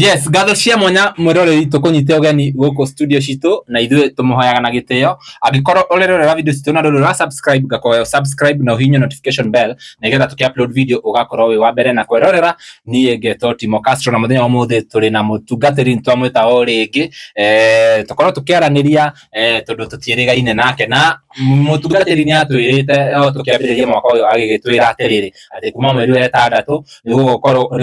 Yes, ngatho cia mwanya mwiroreri tukunyite ugeni guku studio citu na ithuĩ tumuhoyaga na gĩtĩo. Angĩkorwo ũrerorera video citũ na ndũrĩ ũra subscribe, ngakũhoya subscribe na ũhihinye notification bell nĩgetha tũkĩ upload video ũgakorwo wĩ wa mbere na kwĩrorera. Niĩ ngetwo Timo Castro na mũthenya wa ũmũthĩ tũrĩ na mũtungatĩri nĩtwamwĩta o rĩngĩ, tũkorwo tũkĩaranĩria, tondũ tũtiĩrĩgaine nake, na mũtungatĩri nĩ atwĩrĩte o tũkĩambĩrĩria mwaka ũyũ agĩgĩtwĩra atĩrĩrĩ, atĩ kuma mweri wa ĩtandatũ nĩ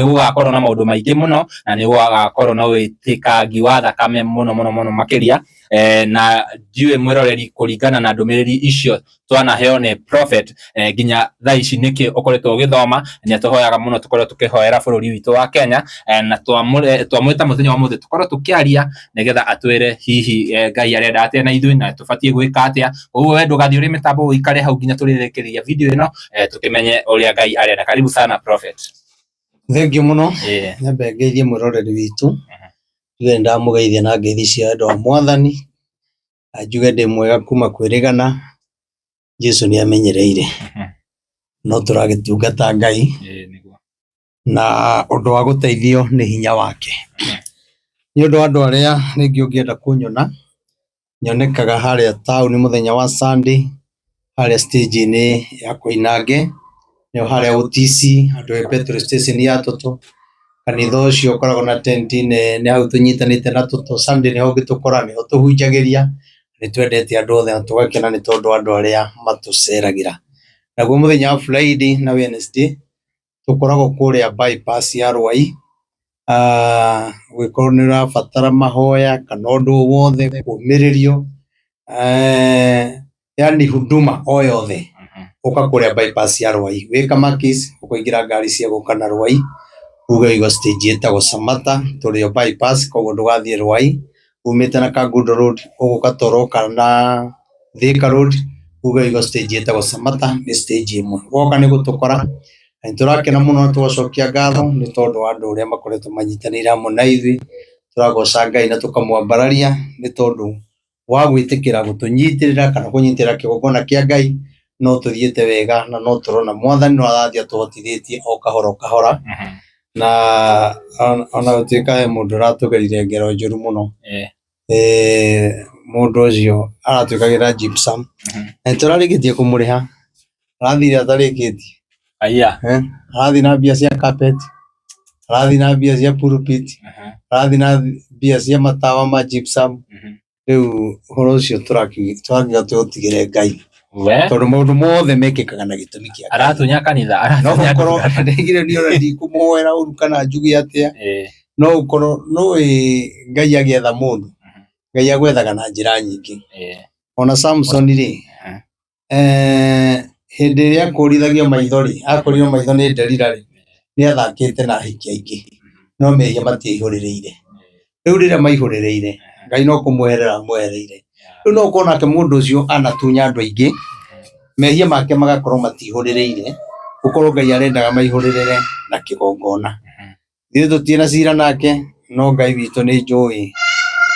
gũgakorwo na maũndũ maingĩ mũno na nĩ gũgakorwo na ũitĩkangi wa thakame mũno mũno mũno makĩria. Na ndiũĩ mwĩroreri, kũringana na ndũmĩrĩri icio twanaheo nĩ prophet, nginya thaa ici nĩkĩ ũkoretwo ũgĩthoma. Nĩ atũhoyaga mũno tũkorwo tũkĩhoera bũrũri witũ wa Kenya, na twamwĩta mũthenya wa ũmũthĩ tũkorwo tũkĩaria nĩgetha atwĩre hihi Ngai arenda atĩa na ithuĩ na tũbatiĩ gwĩka atĩa. Koguo we ndũgathiĩ ũrĩ mĩtambo, ũikare hau nginya tũrĩrĩkĩria video ĩno, tũkĩmenye ũrĩa Ngai arenda. Karibu sana, prophet. Thengiũ mũno. Nyambe ngeithie mwĩroreri witũ, njuge nĩndamũgeithia na ngeithi cia wendo wa Mwathani, na njuge ndĩ mwega kuma kwĩrĩgana. Jesũ nĩ amenyereire, no tũragĩtungata Ngai na ũndũ wa gũteithio nĩ hinya wake. Nĩ ũndũ wa andũ arĩa rĩngĩ ũngĩenda kũnyona, nyonekaga harĩa taũni mũthenya wa Sunday, harĩa stage-inĩ ya Koinange, nĩho harĩa OTC, handũ he petrol station ya Toto. Kanitha ũcio ũkoragwo na tent nene hau tũnyitanĩte na Toto. Sunday nĩho ũngĩtũkora, nĩho tũhunjagĩria. Nĩ twendete andũ othe na tũgakena nĩ tondũ wa andũ arĩa matũceragĩra. Naguo mũthenya wa Friday na Wednesday tũkoragwo kũrĩa bypass ya Rwai, ũngĩkorwo nĩ ũrabatara mahoya kana ũndũ o wothe, kũũmĩrĩrio, yani huduma o yothe, ũka kũrĩa bypass ya Rwai. Wĩ Kamakis ũkũingĩra ngari cia gũka na Rwai, uge waigua stage ĩtagwo Samata, tũrĩ o bypass, koguo ndũgathiĩ Rwai. Umĩte na Kangundo Road ũgũka ta ũroka na Thika Road, uge waigua stage ĩtagwo Samata, nĩ stage ĩmwe. Woka nĩ gũtũkora, na nĩ tũrakena mũno na tũgacokia ngatho nĩ tondũ wa andũ ũrĩa makoretwo manyitanĩire hamwe na ithuĩ. Tũragoca Ngai na tũkamwambararia nĩ tondũ wa gwĩtĩkĩra gũtũnyitĩrĩra kana kũnyitĩrĩra kĩgongona kĩa Ngai. No tũthiĩte wega na no tũrona Mwathani no arathiĩ atũhotithĩtie o kahora o kahora, na ona gũtuĩka he mũndũ ũratũgerire ngero njũru mũno. Mũndũ ũcio aratwĩkagĩra gypsum na nĩtũrarĩkĩtie kũmũrĩha, arathire atarĩkĩtie. Aya. Arathiĩ na mbia cia carpet, arathiĩ na mbia cia pulpit, arathiĩ na mbia cia matawa ma gypsum. Rĩu ũhoro ũcio tũrakiuga tũũtigĩre Ngai, We tondũ maũndũ mothe mekĩkaga na gĩtũmi kĩa Ngai. Aratunya kanitha, No aratunya gũkorwo ndungata. ndaigire niĩ ona ndikũmũhoera ũru kana njuge atĩa, no ũkorwo nũĩ Ngai agĩetha mũndũ, Ngai agwethaga na njĩra nyingĩ. Ona Samson rĩ, hĩndĩ ĩrĩa akũrithagio maitho rĩ, akũrirwo maitho nĩ Delila rĩ, nĩ athakĩte na ahiki aingĩ, no mehia matiaihũrĩrĩire. Rĩu rĩrĩa maihũrĩrĩire, Ngai no kũmweherera amwehereire. Rĩu no ũkorwo nake mũndũ ũcio anatunya andũ aingĩ, mehia make magakorwo matihũrĩrĩire, ũkorwo Ngai arendaga maihũrĩrĩre na kĩgongona. Ithuĩ tũtirĩ na cira nake, no Ngai witũ nĩ njũĩ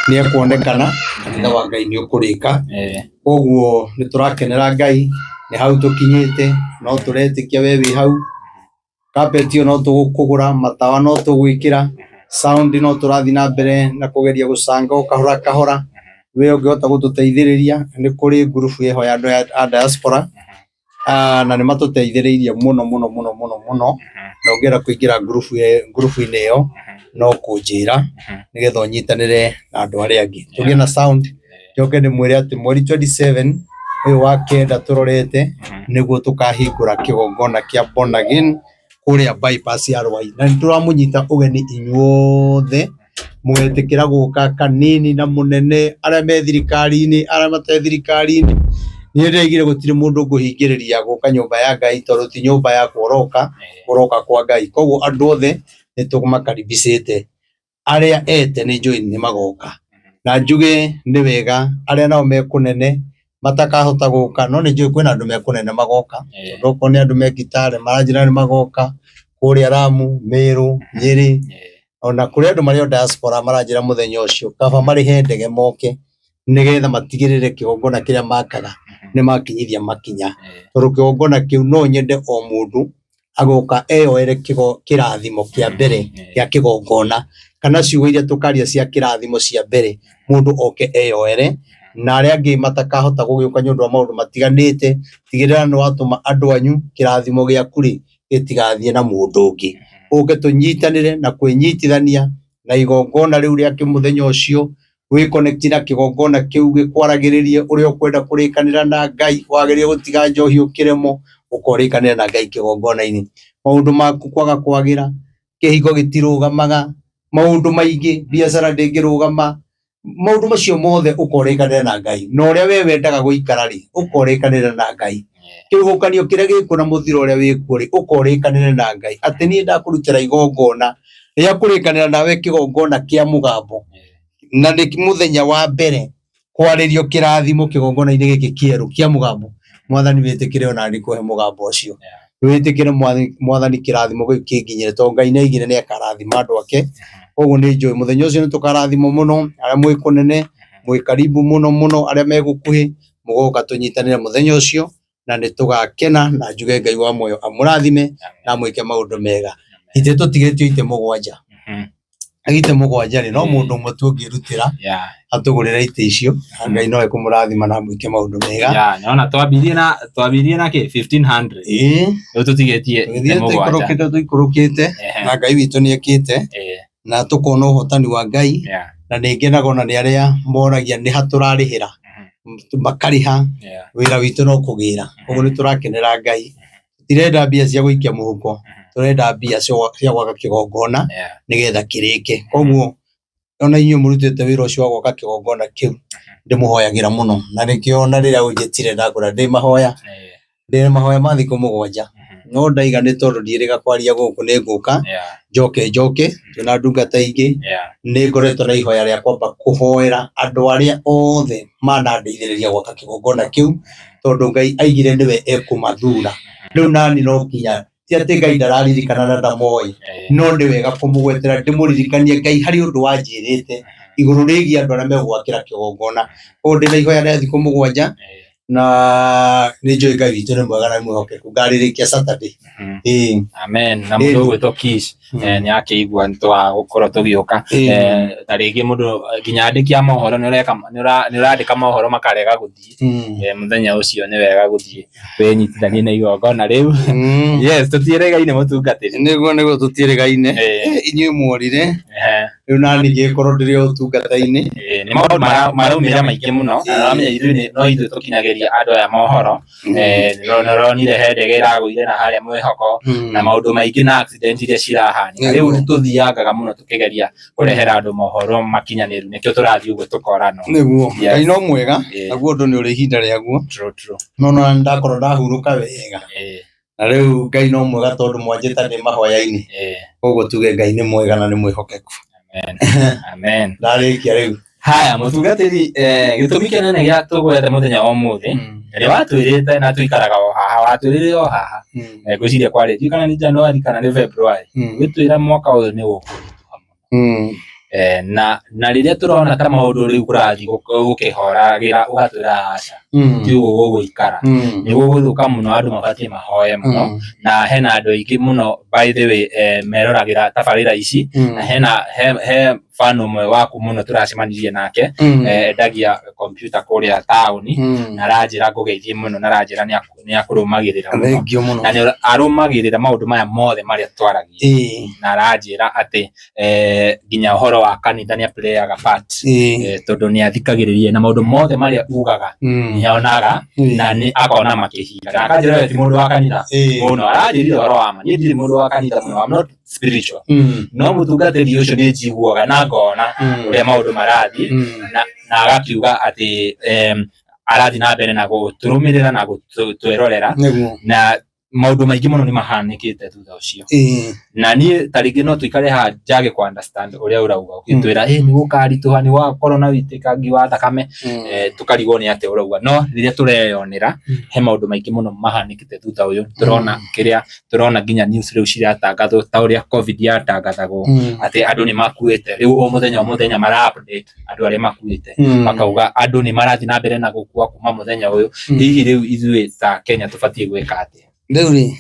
nĩ ekuonekana, kanitha wa Ngai nĩ ũkũrĩka. Koguo nĩ tũrakenera Ngai, nĩ hau tũkinyĩte, no tũretĩkia we wĩ hau. Carpet ĩyo no tũgũkũgũra, matawa no tũgwĩkĩra, sound no tũrathiĩ na mbere na kũgeria gũcanga o kahora kahora. We ũngĩhota gũtũteithĩrĩria, nĩ kũrĩ ngurubu ĩho ya andũ a diaspora, na nĩ matũteithĩrĩirie mũno mũno mũno mũno mũno, na ũngĩenda kũingĩra ngurubu-inĩ ĩyo no kũnjĩra nĩgetha ũnyitanĩre na andũ arĩa angĩ. Tũgĩe na sound, njoke ndĩmwĩre atĩ mweri 27 ũyũ wa kenda tũrorete nĩguo tũkahingũra kĩgongona kĩa Born Again kũrĩa bypass ya Rwai, na nĩ tũramũnyita ũgeni inyuothe mũgetĩkĩra gũka, kanini na mũnene, arĩa me thirikari-inĩ, arĩa matarĩ thirikari-inĩ. Niĩ ndĩraigire gũtirĩ mũndũ ngũhingĩrĩria gũka nyũmba ya Ngai, tondũ ti nyũmba yakwa ũroka, ũroka kwa Ngai. Koguo andũ othe nĩ tũmakaribicĩte, arĩa ete nĩ njũĩ nĩ magoka, na njuge nĩ wega arĩa nao me kũnene matakahota gũka, no nĩ njũĩ kwĩna andũ me kũnene magoka, tondũ okorwo nĩ andũ me Kitale maranjĩra nĩ magoka, kũrĩa Lamu, Meru, Nyĩrĩ, ona kũrĩ andũ marĩ o diaspora maranjĩra mũthenya ũcio kaba marĩhe ndege moke nĩgetha matigĩrĩre kĩgongona kĩrĩa makaga nĩ makinyithia makinya, tondũ kĩgongona kĩu no nyende o mũndũ agoka eyoere kĩrathimo kĩa mbere gĩa kĩgongona. Kana ciugo iria tũkaria cia kĩrathimo cia mbere mũndũ oke eyoere, na arĩa angĩ matakahota gũgĩũka nĩ ũndũ wa maũndũ matiganĩte, tigĩrĩra nĩ watũma andũ anyu kĩrathimo gĩaku rĩ gĩtigathiĩ na mũndũ ũngĩ. Ũke tũnyitanĩre na kwĩnyitithania na igongona rĩu rĩa kĩmũthenya ũcio, wĩconnect na kĩgongona kĩu gĩkwaragĩrĩrie ũrĩa ũkwenda kũrĩkanĩra na Ngai, wagĩrĩire gũtiga njohi ũkĩremwo, ũkorĩkanĩra na Ngai kĩgongona-inĩ. Maũndũ maku kwaga kwagĩra, kĩhiko gĩtirũgamaga, maũndũ maingĩ, biacara ndĩngĩrũgama, maũndũ macio mothe ũkorĩkanĩra na Ngai. Na ũrĩa we wendaga gũikara rĩ, ũkorĩkanĩra na Ngai. Kĩhuhũkanio kĩrĩa gĩkuo na mũthiro ũrĩa wĩkuo rĩ, ũkorĩkanĩre na Ngai. Atĩ niĩ ndakũrutĩra igongona rĩa kũrĩkanĩra nawe kĩgongona kĩa mũgambo, na nĩ mũthenya wa mbere kwarĩrio kĩrathimo kĩgongona-inĩ gĩkĩ kĩerũ kĩa mũgambo. Mwathani wĩtĩkĩre ona niĩ kũhe mũgambo ũcio, wĩtĩkĩre Mwathani kĩrathimo gĩkĩ kĩnginyĩre, tondũ Ngai nĩ aigire nĩ akarathima andũ ake. Koguo nĩ njũĩ mũthenya ũcio nĩ tũkarathimwo mũno, arĩa mwĩ kũnene, mwĩ karibu mũno mũno, arĩa me gũkuhĩ, mũgoka tũnyitanĩre mũthenya ũcio, na nĩ tũgakena na njuge Ngai wa muoyo amũrathime na amwĩke maũndũ mega. Itĩ tũtigĩtio itĩ 7. Itĩ 7 rĩ, no mũndũ ũmwe tu ũngĩrutĩra atũgũrĩre itĩ icio, na Ngai no ekũmũrathima na amwĩke maũndũ mega. Yeah, nĩwona twambirie na kĩ 1500. Rĩu tũtigĩtie itĩ Tũgĩthiĩ 7. tũikũrũkĩte tũikũrũkĩte, na Ngai witũ nĩ ekĩte, na tũkona ũhotani wa Ngai, na nĩ ngenaga ona nĩ arĩa moragia nĩ ha tũrarĩhĩra, makarĩha, wĩra witũ no kũgĩra. Koguo nĩ tũrakenera Ngai. Tũtirenda mbia cia gũikia mũhuko, tũrenda mbia cia gwaka kĩgongona nĩgetha kĩrĩke. Koguo ona inyuĩ mũrutĩte wĩra ũcio wa gwaka kĩgongona kĩu, ndĩmũhoyagĩra mũno, na nĩkĩo ona rĩrĩa ũnjĩtire ndakũra ndĩ mahoya, ndĩ mahoya ma thikũ 7. No ndaiga nĩ tondũ ndiĩrĩga kwaria gũkũ, nĩ ngũka njoke njoke twĩna ndungata ingĩ. Nĩ ngoretwo na ihoya rĩa kwamba kũhoera andũ arĩa othe manandeithĩrĩria gwaka kĩgongona kĩu, tondũ Ngai aigire nĩwe ekũmathura. Rĩu nani no nginya, ti atĩ Ngai ndararirikana na ndamoĩ, no nĩ wega kũmũgwetera ndĩmũririkanie Ngai harĩ ũndũ wanjĩrĩte igũrũ rĩgiĩ andũ arĩa megwakĩra kĩgongona. Koguo ndĩna ihoya rĩa thikũ 7, na nĩ njũĩ Ngai witũ nĩ mwega na nĩ mwĩhokeku. Ngarĩrĩkia Saturday. Amen. Na mũndũ ũgwĩtwo Kish nĩ akĩigua nĩ twagũkorwo tũgĩũka. Ta rĩngĩ mũndũ nginya andĩki a mohoro nĩ ũrandĩka mohoro makarega gũthiĩ. Mũthenya ũcio nĩ wega gũthiĩ wĩnyitithanie na igongona rĩu. Yes, tũtiĩrĩgaine mũtungatĩri. Nĩguo tũtiĩrĩgaine. Inyuĩ muorire. Rĩu nani ngĩkorwo ndĩrĩ o ũtungata-inĩ. Nĩ maũndũ maraumĩra maingĩ mũno. Na ũramenya ithuĩ no ithuĩ tũkinyagĩria andũ aya mohoro. Nĩ ũronire he ndege ĩragũire na harĩa mwĩhoko, na maũndũ maingĩ na accident iria cirahanĩka. Rĩu nĩ tũthiangaga mũno tũkĩgeria kũrehera andũ mohoro makinyanĩru, nĩkĩo tũrathiĩ ũguo tũkorano. Nĩguo. Ngai no mwega, naguo ũndũ nĩ ũrĩ ihinda rĩaguo. True, true. No no ndakorwo ndahurũka wega. Na rĩu Ngai no mwega tondũ mwanjĩta ndĩ mahoya-inĩ. Koguo tuge Ngai nĩ mwega na nĩ mwĩhokeku. Amen. Amen. Ndarĩkia rĩu. Haya, mũtungatĩri, gĩtũmi kĩnene gĩa tũgwethe mũthenya wa ũmũthĩ, rĩrĩa watwĩrĩte na tũikaraga o haha, watwĩrĩire o haha, ngwĩciria kwarĩ, ndiũĩ kana nĩ January kana nĩ February, ũgĩtwĩra mwaka ũyũ nĩ ũkũritũha mũno. Na rĩrĩa tũrona ta maũndũ rĩu kũrathiĩ gũkĩhoragĩra, ũgatwĩra aca, ti ũguo gũgũikara, nĩ gũgũthũka mũno, andũ mabatiĩ mahoe mũno, na hena andũ aingĩ mũno by the way, meroragĩra tabarĩra ici, na hena he fan ũmwe waku mũno tũracemanirie nake, endagia computer kũrĩa taũni, na aranjĩra ngũgeithie mũno, na aranjĩra nĩ akũrũmagĩrĩra mũno, na nĩ arũmagĩrĩra maũndũ maya mothe marĩa twaragia, na aranjĩra atĩ nginya ũhoro wa kanitha nĩ aplayaga part, tondũ nĩ athikagĩrĩria na maũndũ mothe marĩa ugaga nĩ onaga, na nĩ akona makĩhinga, na akanjĩra we ti mũndũ wa kanitha mũno, aranjĩrire ũhoro wa ma, niĩ ndirĩ mũndũ wa kanitha mũno, I'm not spiritual, no mũtungatĩri ũcio nĩ njiguaga na ngona ũrĩa maũndũ marathiĩ, na agakiuga atĩ arathiĩ na mbere na gũtũrũmĩrĩra na gũtwĩrorera, na maũndũ maingĩ mũno nĩ mahanĩkĩte thutha ũcio. Na niĩ ta rĩngĩ no tũikare haha njage kũ understand ũrĩa ũrauga, ũgĩtwĩra nĩ gũkaritũha, nĩ gũgakorwo na wĩitĩkangi wa thakame, tũkarigwo nĩ atĩa ũrauga. No rĩrĩa tũreyonera he maũndũ maingĩ mũno mahanĩkĩte thutha ũyũ, tũrona kĩrĩa tũrona nginya news rĩu ciratangathwo ta ũrĩa COVID yatangathagwo, atĩ andũ nĩ makuĩte, rĩu o mũthenya o mũthenya mara update andũ arĩa makuĩte, makauga andũ nĩ marathiĩ na mbere na gũkua kuma mũthenya ũyũ. Hihi rĩu ithuĩ ta Kenya tũbatiĩ gwĩka atĩa? Rĩu rĩ,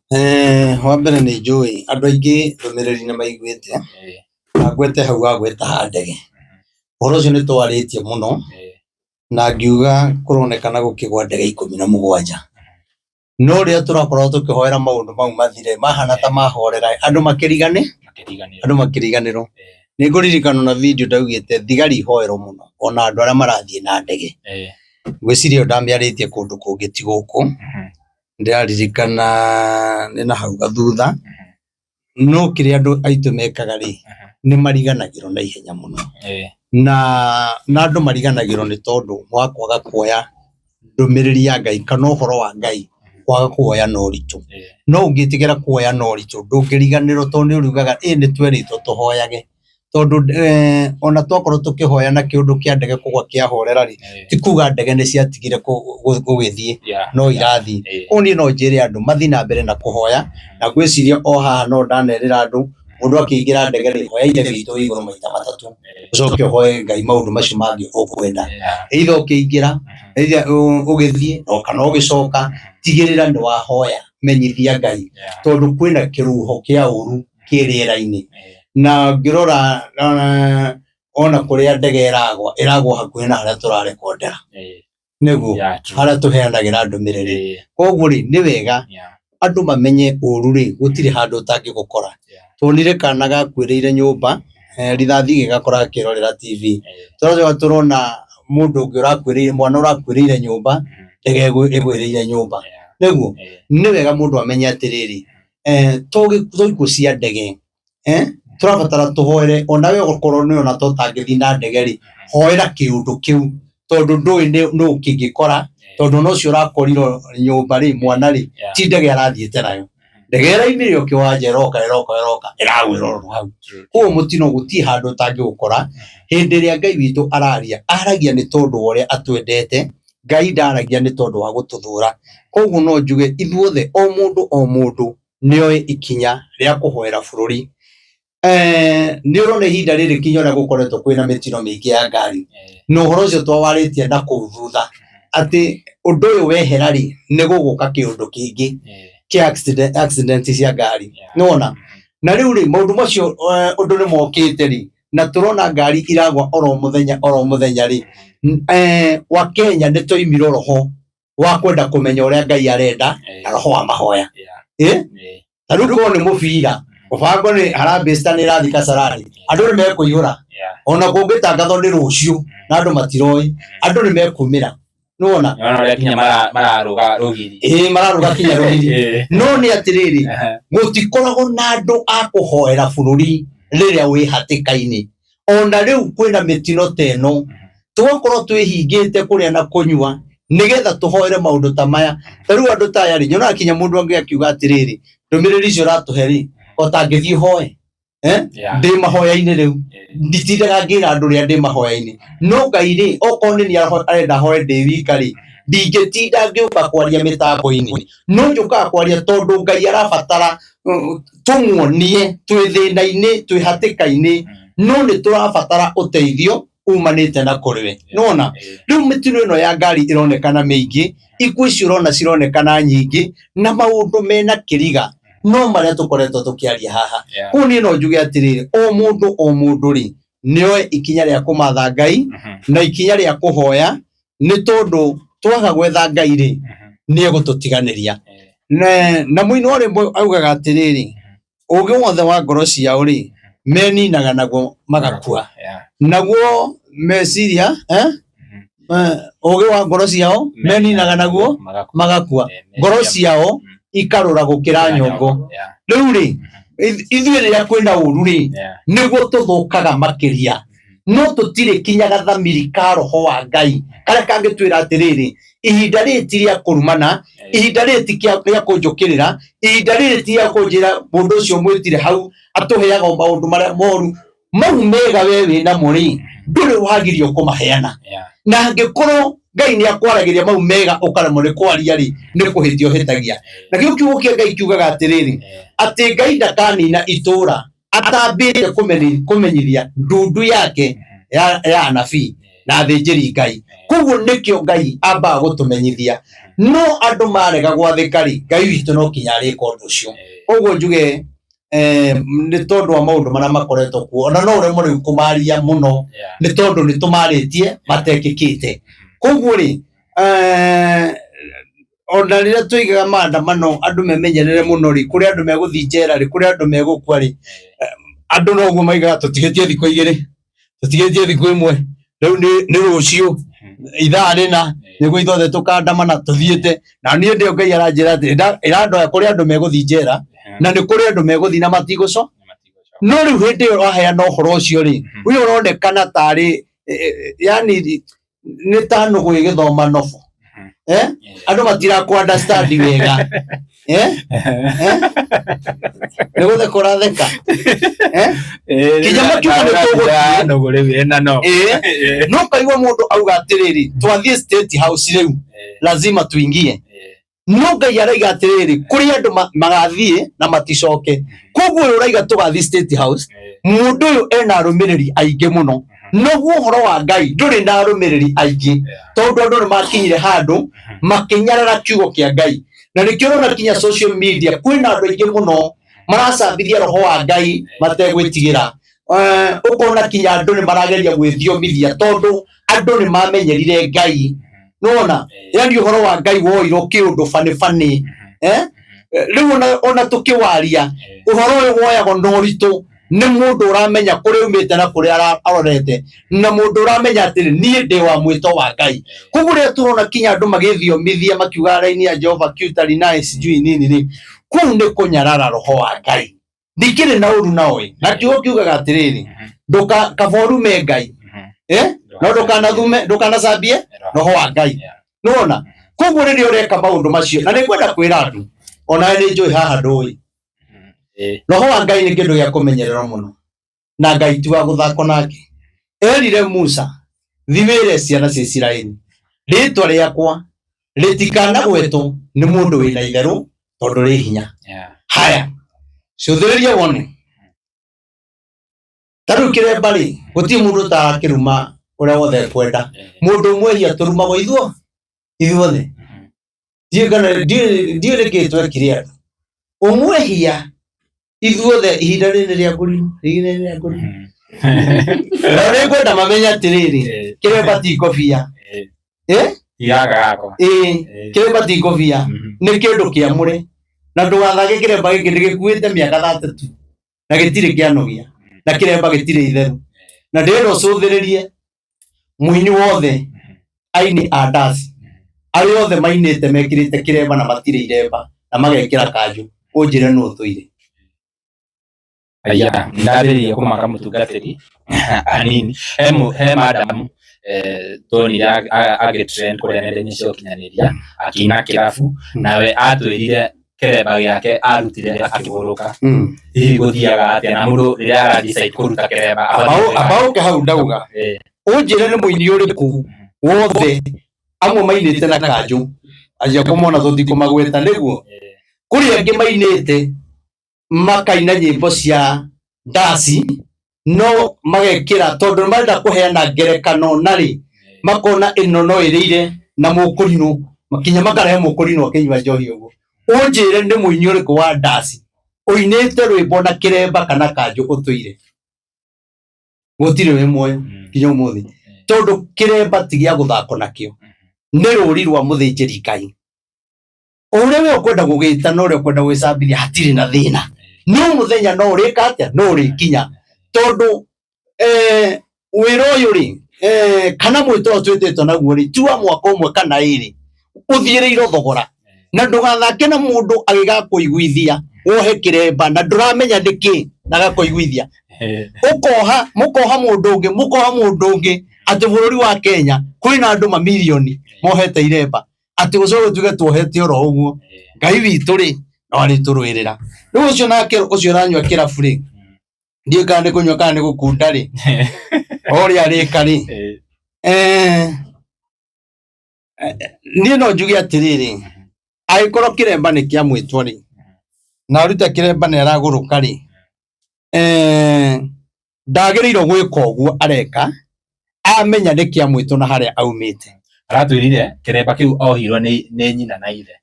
Wa mbere nĩ njũĩ andũ aingĩ ndũmĩrĩri nĩ maiguĩte na ngwete hau wagweta ha ndege. Ũhoro ũcio nĩ twarĩtie mũno na ngiuga kũronekana gũkĩgwa ndege 17. No rĩrĩa tũrakorwo tũkĩhoera maũndũ mau mathire mahana ta mahorera andũ makĩrigane andũ makĩriganĩrwo. Nĩ ngũririkana na video ndaugĩte thigari ihoerwo mũno ona andũ arĩa marathiĩ na ndege. Ngwĩciria ĩyo ndamĩarĩtie kũndũ kũngĩ ti gũkũ. Ndĩraririkana nĩ na hau gathutha. No kĩrĩa andũ aitũ mekaga rĩ, nĩ mariganagĩrwo na ihenya mũno. Na andũ mariganagĩrwo nĩ tondũ wa kwaga kuoya ndũmĩrĩri ya Ngai kana ũhoro wa Ngai kwaga kuoya na ũritũ. No ũngĩtigĩra kuoya na ũritũ ndũngĩriganĩrwo tondũ nĩ ũriugaga ĩ nĩ twerĩtwo tũhoyage. Tondũ ona twakorwo tũkĩhoya na kĩũndũ kĩa ndege kũgwa kĩahorera rĩ, ti kuga ndege nĩ ciatigire gũgĩthiĩ no irathiĩ. Koguo niĩ no njĩre andũ mathiĩ na mbere na kũhoya na ngwĩciria o haha no ndanerĩra andũ mũndũ akĩingĩra ndege rĩ, hoya Ithe witũ wĩ igũrũ maita matatũ ũcoke ũhoe Ngai maũndũ macio mangĩ ũkwenda. Either ũkĩingĩra, either ũgĩthiĩ kana ũgĩcoka, tigĩrĩra nĩ wahoya, menyithia Ngai tondũ kwĩna kĩhuho kĩa ũru kĩ rĩera-inĩ. Na ngĩrora ona kũrĩa ndege ĩragwa, ĩragwa hakuhĩ na harĩa tũrarekondera nĩguo harĩa tũheanagĩra ndũmĩrĩri. Koguo rĩ nĩ wega andũ mamenye ũru rĩ gũtirĩ handũ ũtangĩgũkora. Tuonire kana gakuĩrĩire nyũmba rithathi gĩgakora gakĩrorera TV. Tũracoka tũrona mũndũ ũngĩ ũrakuĩrĩire mwana ũrakuĩrĩire nyũmba ndege ĩgwĩrĩire nyũmba. Nĩguo nĩ wega mũndũ amenye atĩrĩrĩ to ikuũ cia ndege tũrabatara tũhoere onawe okorwo nĩ ona tũtangĩthiĩ na ndege rĩ, hoera kĩũndũ kĩu tondũ ndũĩ nũ kĩngĩkora tondũ ona ũcio ũrakorirwo nyũmba rĩ mwana rĩ ti ndege arathiĩte nayo. Ndege ĩraumire o kĩwanja ĩroka ĩroka ĩroka ĩragwĩra oro hau. Koguo mũtino gũtirĩ handũ ũtangĩũkora. Hĩndĩ ĩrĩa Ngai witũ araria, aragia nĩ tondũ wa ũrĩa atwendete. Ngai ndaragia nĩ tondũ wa gũtũthũra. Koguo no njuge ithuothe o mũndũ o mũndũ nĩ oe ikinya rĩa kũhoera bũrũri. Nĩ ũrona ihinda rĩrĩ kinya ũrĩa gũkoretwo kwĩna mĩtino mĩingĩ ya ngari na ũhoro ũcio twawarĩtie na kũu thutha atĩ ũndũ ũyũ wehera rĩ nĩ gũgũka kĩũndũ kĩngĩ kĩa accident cia ngari. Nĩwona? Na rĩu rĩ maũndũ macio ũndũ nĩ mokĩte rĩ na tũrona ngari iragwa oro mũthenya oro mũthenya rĩ Wakenya nĩ twaimire roho wa kwenda kũmenya ũrĩa Ngai arenda na roho wa mahoya. Ta rĩu korwo nĩ mũbira mũbango nĩ Harambee Stars nĩ ĩrathiĩ Kasarani andũ nĩ mekũihũra ona kũngĩtangathwo nĩ rũciũ na andũ matiroĩ andũ nĩ mekumĩra. Nĩwona? Nĩwona ũrĩa nginya mararũga rũgiri. Ĩĩ mararũga kinya rũgiri. No nĩ atĩrĩrĩ gũtikoragwo na andũ a kũhoera bũrũri rĩrĩa wĩ hatĩka-inĩ. Ona rĩu kwĩna mĩtino ta ĩno tũgakorwo twĩhingĩte kũrĩa na kũnyua nĩgetha tũhoere maũndũ ta maya. Ta rĩu andũ ta aya rĩ nyonaga kinya mũndũ angĩ akiuga atĩrĩrĩ ndũmĩrĩri icio ũratũhe rĩ o ta ngĩthiĩ hoe ndĩ mahoya-inĩ rĩu nditindaga ngĩra andũ ũrĩa ndĩ mahoya-inĩ. No Ngai rĩ okorwo nĩ niĩ arenda hoe ndĩ wika rĩ ndingĩtinda ngĩũka kwaria mĩtambo-inĩ no njũkaga kwaria tondũ Ngai arabatara tũmuonie twĩ thĩna-inĩ twĩ hatĩka-inĩ no nĩ tũrabatara ũteithio umanĩte na kũrĩ we. Nĩwona? Rĩu mĩtino ĩno ya ngari ĩronekana mĩingĩ, ikuũ icio ũrona cironekana nyingĩ na maũndũ mena kĩriga no marĩa tũkoretwo tũkĩaria haha. Koguo niĩ no njuge atĩrĩrĩ o mũndũ o mũndũ rĩ nĩoe ikinya rĩa kũmatha Ngai na ikinya rĩa kũhoya nĩ tondũ twaga gwetha Ngai rĩ nĩ egũtũtiganĩria. Na mũini wa rwĩmbo augaga atĩrĩrĩ ũgĩ wothe wa ngoro ciao rĩ meninaga naguo magakua. Naguo meciria ũgĩ wa ngoro ciao meninaga naguo magakua. Ngoro ciao ikarũra gũkĩra nyongo. Rĩu rĩ ithuĩ rĩrĩa kwĩna ũru rĩ nĩguo tũthũkaga makĩria. No tũtirĩ kinya gathamiri ka roho wa Ngai karĩa kangĩtwĩra atĩrĩrĩ ihinda rĩrĩ ti rĩa kũrumana, ihinda rĩrĩ ti rĩa kũnjũkĩrĩra, ihinda rĩrĩ ti rĩa kũnjĩra mũndũ ũcio mwĩtire hau atũheaga o maũndũ marĩa moru. Mau mega we wĩ namo rĩ ndũrĩ wagirio kũmaheana. Na angĩkorwo Ngai nĩ akwaragĩria mau mega ũkaremwo nĩ kwaria rĩ nĩ kũhĩtia ũhĩtagia. Na kĩu kiugo kĩa Ngai kiugaga atĩrĩrĩ atĩ Ngai ndakanina itũra atambĩte kũmenyithia ndundu yake ya anabii. Na athĩnjĩri Ngai. Koguo nĩkĩo Ngai ambaga gũtũmenyithia, no andũ marega gwathĩka rĩ, Ngai witũ no kinya arĩka ũndũ ũcio. Koguo njuge nĩ tondũ wa maũndũ marĩa makoretwo kuo, ona no ũremwo rĩu kũmaria mũno nĩ tondũ nĩ tũmarĩtie matekĩkĩte. Koguo rĩ, ona rĩrĩa tũigaga maandamano andũ memenyerere mũno rĩ, kũrĩ andũ megũthiĩ njera rĩ, kũrĩ andũ megũkua rĩ, andũ noguo maigaga tũtigĩtie thikũ 2, tũtigĩtie thikũ 1, rĩu nĩ rũciũ ithaa rĩna nĩguo ithuothe tũkandamana tũthiĩte. Na niĩ ndĩo Ngai aranjĩra atĩ ĩrandoya kũrĩ andũ megũthiĩ njera na nĩ kũrĩ andũ megũthiĩ na matigũco. No rĩu hĩndĩ ĩyo waheana ũhoro ũcio rĩ, ũyũ ũronekana tarĩ yani nĩ ta nũgũ ĩgĩthoma nobo. Andũ matirakũ understand wega. Nĩ gũtheka ũratheka. Kinya makiuga nĩ tũgũthiĩ. Nũgũ rĩu ĩna no. No kaigua mũndũ auga atĩrĩrĩ, twathiĩ State House rĩu, lazima tuingie. No Ngai araiga atĩrĩrĩ, kũrĩ andũ magathiĩ na maticoke. Koguo ũyũ ũraiga tũgathiĩ State House, mũndũ ũyũ ena arũmĩrĩri aingĩ mũno. Noguo ũhoro wa Ngai ndũrĩ na arũmĩrĩri aingĩ, tondũ andũ nĩ makinyire handũ makĩnyarara kiugo kĩa Ngai. Na nĩkĩo ũrona kinya social media kwĩna andũ aingĩ mũno maracambithia roho wa Ngai mategwĩtigĩra. Ũkona kinya andũ nĩ marageria gwĩthiomithia tondũ andũ nĩ mamenyerire Ngai. Nĩwona? Yani ũhoro wa Ngai woirwo kĩũndũ bani bani. Rĩu ona tũkĩwaria ũhoro ũyũ woyagwo na ũritũ nĩ mũndũ ũramenya kũrĩa umĩte na kũrĩa arorete, na mũndũ ũramenya atĩrĩ niĩ ndĩ wa mwĩto wa Ngai. Koguo rĩrĩa tũrona kinya andũ magĩthiomithia makiuga raini ya Jehova kiutari naye sijui nini rĩ, kũu nĩ kũnyarara roho wa Ngai. Ndikĩrĩ na ũru nao ĩ, na kiugo kiugaga atĩrĩrĩ, kaba ũrume Ngai, no ndũkanathume, ndũkanacambie roho wa Ngai. Nĩwona? Koguo rĩrĩa ũreka maũndũ macio, na nĩngwenda kwĩra andũ, onawe nĩ njũĩ haha ndũĩ, roho wa Ngai nĩ kĩndũ gĩa kũmenyererwo mũno, na Ngai ti wa gũthakwo nake. Erire Musa, thi wĩre ciana cia Isiraeli, rĩtwa rĩakwa rĩtikanagwetwo nĩ mũndũ wĩna itherũ tondũ rĩ hinya. Haya, cũthĩrĩria wone. Ta rĩu kĩremba rĩ, gũtirĩ mũndũ ũtarakĩruma ũrĩa wothe ekwenda. Mũndũ ũmwe hinya tũrumagwo ithuothe. Ndiũĩ nĩkĩĩ twekire andũ. Ũmwe hinya ithuothe ihinda rĩrĩ rĩa ngũrimũ, ihinda rĩrĩ rĩa ngũrimũ. Na nĩngwenda mamenye atĩrĩrĩ, kĩremba ti ngobia. Kĩremba ti ngobia, nĩ kĩndũ kĩamũre. Na ndũgathake kĩremba gĩkĩ nĩgĩkuĩte mĩaka 32 na gĩtirĩ kĩanogia, na kĩremba gĩtirĩ itheru. Na ndĩrenda ũcũthĩrĩrie mũini wothe aini a ndaci arĩa othe mainĩte mekĩrĩte kĩremba na matirĩ iremba na magekĩra kanjũ, ũnjĩre nũ ũtũire. Aya, ndambĩrĩria kũmaka mũtungatĩri anini. He madam tuonire agĩ-trend kũrĩa nenda-inĩ cia ũkinyanĩria akĩina kĩrabu, nawe atwĩrire kĩremba gĩake arutire akĩhũrũka. Hihi gũthiaga atĩa na mũndũ rĩrĩa ara decide kũruta kĩremba? Amba ũke hau ndauga. Ũnjĩre nĩ mũini ũrĩkũ wothe amwe mainĩte na kanjũ, anjia kũmona tũtikũmagweta nĩguo. Kũrĩ angĩ mainĩte makaina nyĩmbo cia ndaci no magekĩra tondũ nĩ marenda kũheana ngerekano na rĩ makona ĩno no ĩrĩire na mũkũrinũ, kinya makarehe mũkũrinũ akĩnyua njohi ũguo. Ũnjĩre nĩ mũini ũrĩkũ wa ndaci ũinĩte rwĩmbo na kĩremba kana kanjũ ũtũire? Gũtirĩ wĩ muoyo nginya ũmũthĩ, tondũ kĩremba ti gĩa gũthakwo nakĩo, nĩ rũri rwa mũthĩnjĩri Ngai. O ũrĩa we ũkwenda gũgĩta na ũrĩa ũkwenda gwĩcambithia hatirĩ na thĩna, no mũthenya no ũrĩka atĩa? No ũrĩkinya, tondũ wĩra ũyũ rĩ, kana mwĩto ũyũ twĩtĩtwo naguo rĩ, ti wa mwaka ũmwe kana ĩrĩ, ũthiĩrĩirwo thogora. Na ndũgathake na mũndũ agĩgakũiguithia wohe kĩremba na ndũramenya nĩkĩ na agakũiguithia. Ũkoha, mũkoha mũndũ ũngĩ, mũkoha mũndũ ũngĩ atĩ bũrũri wa Kenya kwĩna andũ mamirioni mohete iremba, atĩ ũcoke tuge tuohete oro ũguo. Ngai witũ rĩ no arĩtũrũĩrĩra. Rĩu ũcio nake ũcio ũranyua kĩrabu rĩ, ndiũĩ kana nĩ kũnyua kana nĩ gũkunda rĩ, o ũrĩa arĩka rĩ, niĩ no njuge atĩrĩrĩ, angĩkorwo kĩremba nĩ kĩa mwĩtwo rĩ, na aruta kĩremba nĩ aragũrũka rĩ, ndagĩrĩirwo gwĩka ũguo areka. Amenya nĩ kĩa mwĩtũ na harĩa aumĩte. Aratwĩrire kĩremba kĩu ohirwo nĩ nyina na ithe.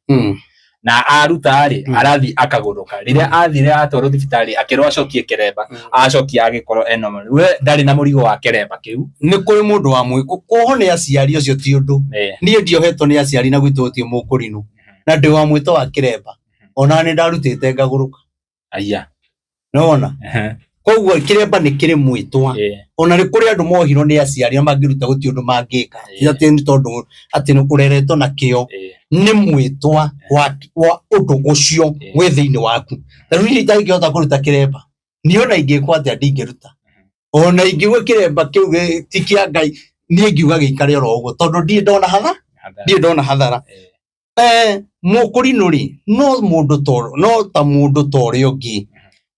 Na aruta rĩ, arathiĩ akagũrũka. Rĩrĩa athire atwarwo thibitarĩ akĩrwo acokie kĩremba, acokia agĩkorwo e normal. We ndarĩ na mũrigo wa kĩremba kĩu. Nĩ kũrĩ mũndũ wa mwĩ kuohwo nĩ aciari ũcio ti ũndũ. Niĩ ndiohetwo nĩ aciari na gwitũ gũtirĩ mũkũrinũ. Na ndĩ wa mwĩto wa kĩremba. Ona nĩ ndarutĩte ngagũrũka. Aya. Nĩwona? Koguo kĩremba nĩ kĩrĩ mwĩtwa. Ona nĩ kũrĩ andũ mohirwo nĩ aciari na mangĩruta gũtirĩ ũndũ mangĩka. Ti atĩ nĩ tondũ atĩ nĩ ũreretwo na kĩo. Nĩ mwĩtwa wa ũndũ ũcio wĩ thĩinĩ waku. Ta rĩu niĩ itangĩhota kũruta kĩremba. Niĩ ona ingĩkwo atĩa ndingĩruta. Ona ingiuga kĩremba kĩu ti kĩa Ngai, niĩ ngiuga gĩikare oro ũguo tondũ ndirĩ ndona hathara, ndirĩ ndona hathara. Mũkũrinũ rĩ, no mũndũ to, no ta mũndũ ta ũrĩa ũngĩ.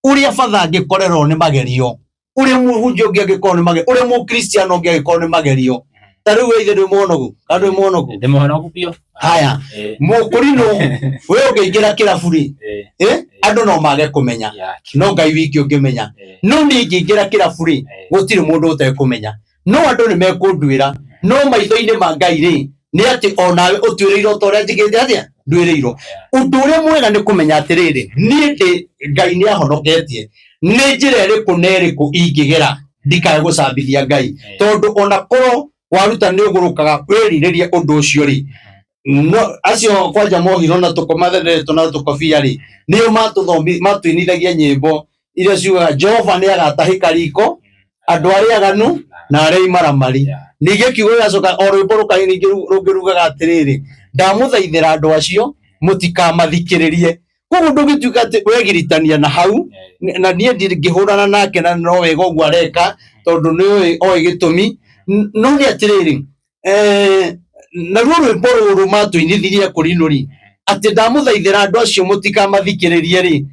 Ũrĩa batha angĩkorerwo nĩ magerio, ũrĩa mũhunjia ũngĩ angĩkorwo nĩ magerio, ũrĩa mũkristiano ũngĩ angĩkorwo nĩ magerio. Ta rĩu we ithe ndwĩ mũhonoku, kana ndwĩ mũhonoku? Ndĩ mũhonoku biũ. Haya, mũkũrinũ, we ũngĩingĩra kĩrabu rĩ, andũ no mage kũmenya, no Ngai wiki ũngĩmenya. No niĩ ingĩingĩra kĩrabu rĩ, gũtirĩ mũndũ ũtekũmenya. No andũ nĩ mekũnduĩra, no maitho-inĩ ma Ngai rĩ, nĩ atĩ onawe ũtuĩrĩirwo ta ũrĩa njĩkĩte atĩa, nduĩrĩirwo. Ũndũ ũrĩa mwega nĩ kũmenya atĩrĩrĩ, niĩ ndĩ Ngai nĩ ahonoketie, nĩ njĩra ĩrĩkũ na ĩrĩkũ ingĩgera ndikae gũcambithia Ngai, tondũ ona korwo waruta nĩ ũgũrũkaga wĩrirĩrie ũndũ ũcio rĩ, no acio kwanja mohirwo na tũkomatheretwo na tũkobia rĩ, nĩo matũinithagia nyĩmbo iria ciugaga Jehova nĩ agatahĩka riko andũ arĩa aganu na arĩa imaramari. Ningĩ kiugo gĩgacoka o rwĩmbo rũkainĩ rũngĩ rugaga atĩrĩrĩ, ndamũthaithĩra andũ acio mũtikamathikĩrĩrie. Koguo ndũngĩtuĩka atĩ wegiritania na hau, na niĩ ndingĩhũrana nake na no wega ũguo areka tondũ nĩ oĩ gĩtũmi. No nĩ atĩrĩrĩ, naruo rwĩmbo rũrũ matũinithirie kũrinũ rĩ, atĩ ndamũthaithĩra andũ acio mũtikamathikĩrĩrie rĩ,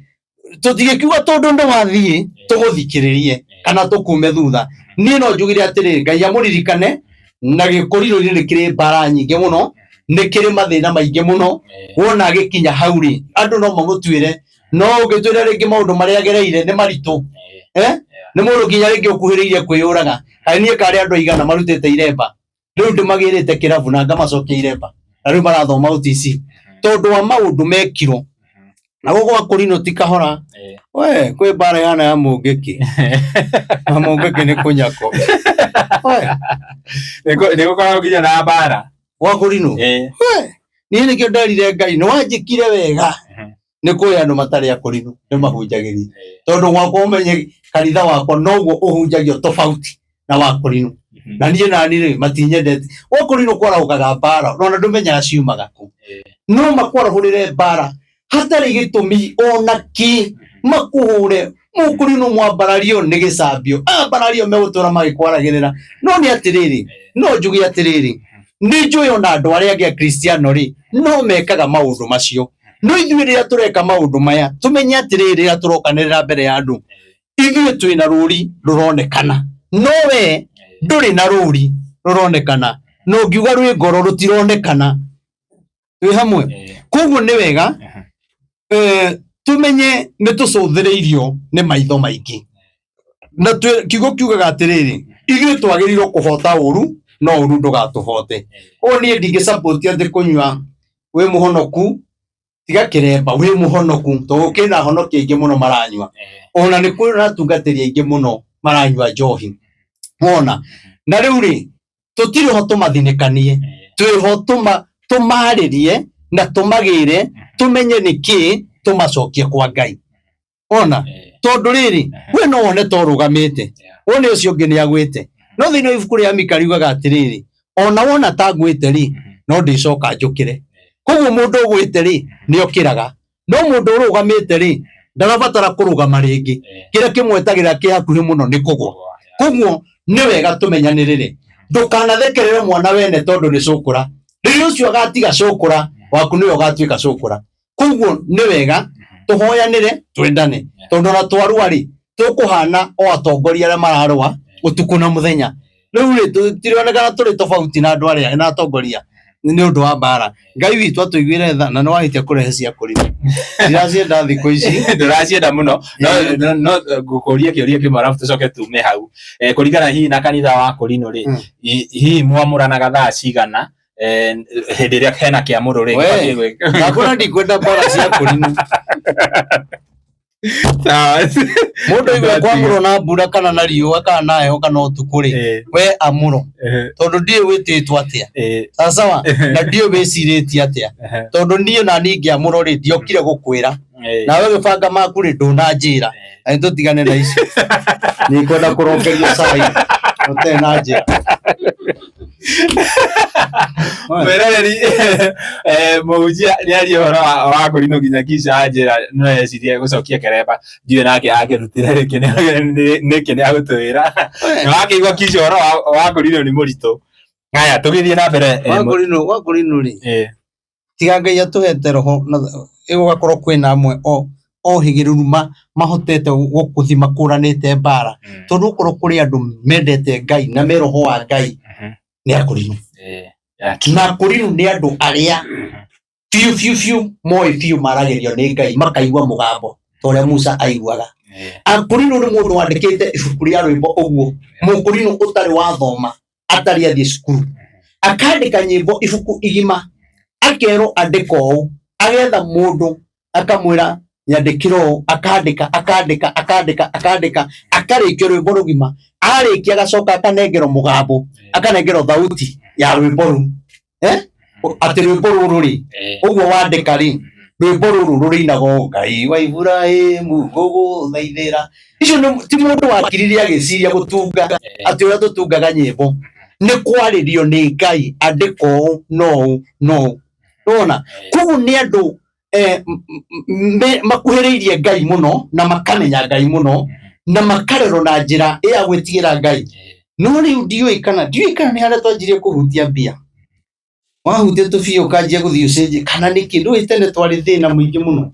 tũtigĩkiuga tondũ nĩ wathiĩ tũgũthikĩrĩrie kana tũkume thutha. Niĩ no njugire atĩrĩrĩ, Ngai amũririkane, na gĩkũrinũ-inĩ nĩ kĩrĩ mbara nyingĩ mũno, nĩ kĩrĩ mathĩna maingĩ mũno. Wona agĩkinya hau rĩ, andũ no mamũtuĩre, no ũngĩtwĩra rĩngĩ maũndũ marĩa agereire nĩ maritũ. Nĩ mũndũ nginya rĩngĩ ũkuhĩrĩirie kwĩyũraga. Kaĩ niĩ karĩ andũ aigana marutĩte iremba, rĩu ndĩmagĩrĩte kĩrabu na ngamacokia iremba, na rĩu marathoma OTC tondũ wa maũndũ mekirwo. Na gũkũ gwa kũrinũ ti kahora. We, kwĩ mbara ihana ya mũngĩkĩ. Na mũngĩkĩ nĩ kũnyako. We. Nĩ gũkoragwo nginya na mbara. Gwa kũrinũ? We, niĩ nĩkĩo nderire Ngai, nĩ wanjĩkire wega. Nĩ kũrĩ andũ matarĩ akũrinũ, nĩ mahunjagĩria. Tondũ gwakwa ũmenye kanitha wakwa noguo ũhunjagio tofauti na wa kũrinũ. Na niĩ nani rĩ, matinyendete. Gwa kũrinũ kwarahũkaga mbara, ona ndũmenyaga ciumaga kũ. No makwarahũrĩre mbara hatarĩ gĩtũmi ona kĩ, makũhũre. Mũkũrinũ mwambarario nĩ gĩcambio. Ambarario megũtũra magĩkwaragĩrĩra. No nĩ atĩrĩrĩ, no njuge atĩrĩrĩ, nĩ njũĩ ona andũ arĩa angĩ a Kristiano rĩ, no mekaga maũndũ macio. No ithuĩ rĩrĩa tũreka maũndũ maya, tũmenye atĩrĩrĩ, rĩrĩa tũrokanĩrĩra mbere ya andũ, ithuĩ twĩna rũri rũronekana, no we ndũrĩ na rũri rũronekana, na ũngiuga rwĩ ngoro rũtironekana. Twĩ hamwe. Koguo nĩ wega, tũmenye nĩ tũcũthĩrĩirio nĩ maitho maingĩ. Na kiugo kiugaga atĩrĩrĩ, ithuĩ twagĩrĩirwo kũhota ũru, no ũru ndũgatũhote. Koguo niĩ ndingĩ support atĩ kũnyua wĩ mũhonoku, tiga kĩremba wĩ mũhonoku, tondũ kwĩna ahonoki aingĩ mũno maranyua. Ona nĩ kwĩna atungatĩri aingĩ mũno maranyua njohi. Wona? Na rĩu rĩ, tũtirĩ ho tũmathinĩkanie, twĩ ho tũmarĩrie na tũmagĩre, tũmenye nĩ kĩ tũmacokie kwa Ngai. Wona? Tondũ rĩrĩ, we no wone ta ũrũgamĩte, wone ũcio ũngĩ nĩ agwĩte. No thĩinĩ wa ibuku rĩa Mika riugaga atĩrĩrĩ, ona wona ta ngwĩte rĩ, no ndĩcoka njũkĩre. Koguo mũndũ ũgwĩte rĩ, nĩ okĩraga. No mũndũ ũrũgamĩte rĩ, ndarabatara kũrũgama rĩngĩ. Kĩrĩa kĩmwetagĩrĩra kĩ hakuhĩ mũno nĩ kũgwa. Koguo nĩ wega tũmenyanĩrĩre. Ndũkanathekerere mwana wene tondũ nĩ cũkũra. Rĩrĩa ũcio agatiga cũkũra, waku nĩwe ũgatuĩka cũkũra. Koguo nĩ wega tũhoyanĩre, twendane. Tondũ ona twarũa rĩ, tũkũhana o atongoria arĩa mararũa ũtukũ na mũthenya. Rĩu rĩ, tũtirionekana tũrĩ tofauti na andũ arĩa na atongoria. Nĩ ũndũ wa mbara. Ngai witũ atũiguĩre tha na nĩ wahĩtia kũrehe cia kũrima. Ndiracienda thikũ ici. Ndũracienda mũno, no no ngũkũria kĩũria kĩmwe arabu tũcoke tume hau. Kũringana hihi na kanitha wa Kũrinũ rĩ, hihi mwamũranaga thaa cigana hĩndĩ ĩrĩa hena kĩamũro rĩ? Ndakwĩra ndikwenda mbara cia kũrinũ. Mũndũ aigua kwamũrwo na mbura kana na riũa kana na heho kana ũtukũ rĩ, we amũro, tondũ ndiũĩ wĩtĩtwo atĩa, sawa, na ndiũĩ wĩcirĩtie atĩa, tondũ niĩ na niĩ ngĩamũrwo rĩ, ndiokire gũkwĩra, nawe ũgĩbanga maku rĩ, ndũnanjĩra, na nĩtũtigane na icio. Nĩngwenda kũrongerio cai ũtarĩ na njĩra. Mwĩroreri, mũhunjia nĩ aria ũhoro wa kũrinwo nginya kisha anjĩra no ecirie gũcokia keremba, ndiũĩ nake akĩrutĩra rĩngĩ nĩkĩ nĩ agũtwĩra. Nĩ wakĩigua kisha ũhoro wa kũrinwo nĩ mũritũ. Haya, tũgĩthiĩ na mbere. Wa kũrinwo rĩ, tiga Ngai atũhete roho na ĩgũgakorwo kwĩna amwe o ohĩgĩrĩru mahotete gũkũthi makũranĩte mbara, tondũ okorwo kũrĩ andũ mendete Ngai na me roho wa Ngai nĩ akũrinũ. Na akũrinũ nĩ andũ arĩa biũ biũ biũ moĩ biũ maragĩrio nĩ Ngai, makaigua mũgambo ta ũrĩa Musa aiguaga. Akũrinũ nĩ mũndũ wandĩkĩte ibuku rĩa rwĩmbo ũguo, mũkũrinũ ũtarĩ wathoma, atarĩ athiĩ cukuru, akandĩka nyĩmbo ibuku igima, akerwo andĩka ũũ, agetha mũndũ akamwĩra nyandĩkĩra ũũ, akandĩka, akandĩka, akandĩka, akandĩka, akarĩkia rwĩmbo rũgima. Arĩkia agacoka akanengerwo mũgambo, akanengerwo thauti ya rwĩmbo rũu, atĩ rwĩmbo rũrũ rĩ, ũguo wandĩka rĩ, rwĩmbo rũrũ rũrĩinagwo Ngai wa Iburahĩmu ngũgũthaithĩra. Icio ti mũndũ wakirire agĩciria gũtunga atĩ ũrĩa tũtungaga nyĩmbo, nĩ kwarĩrio nĩ Ngai, andĩka ũũ no ũũ no ũũ, nĩwona? Koguo nĩ andũ makuhĩrĩirie Ngai mũno na makamenya Ngai mũno na makarerwo na njĩra ya gwĩtigĩra Ngai. No rĩu ndiũĩ kana nĩ harĩa twanjirie kũhutia mbia, wahutia tũbia ũkanjia gũthiĩ ũcenjie kana nĩkĩ. Ndũĩ tene twarĩ thĩna mũingĩ mũno.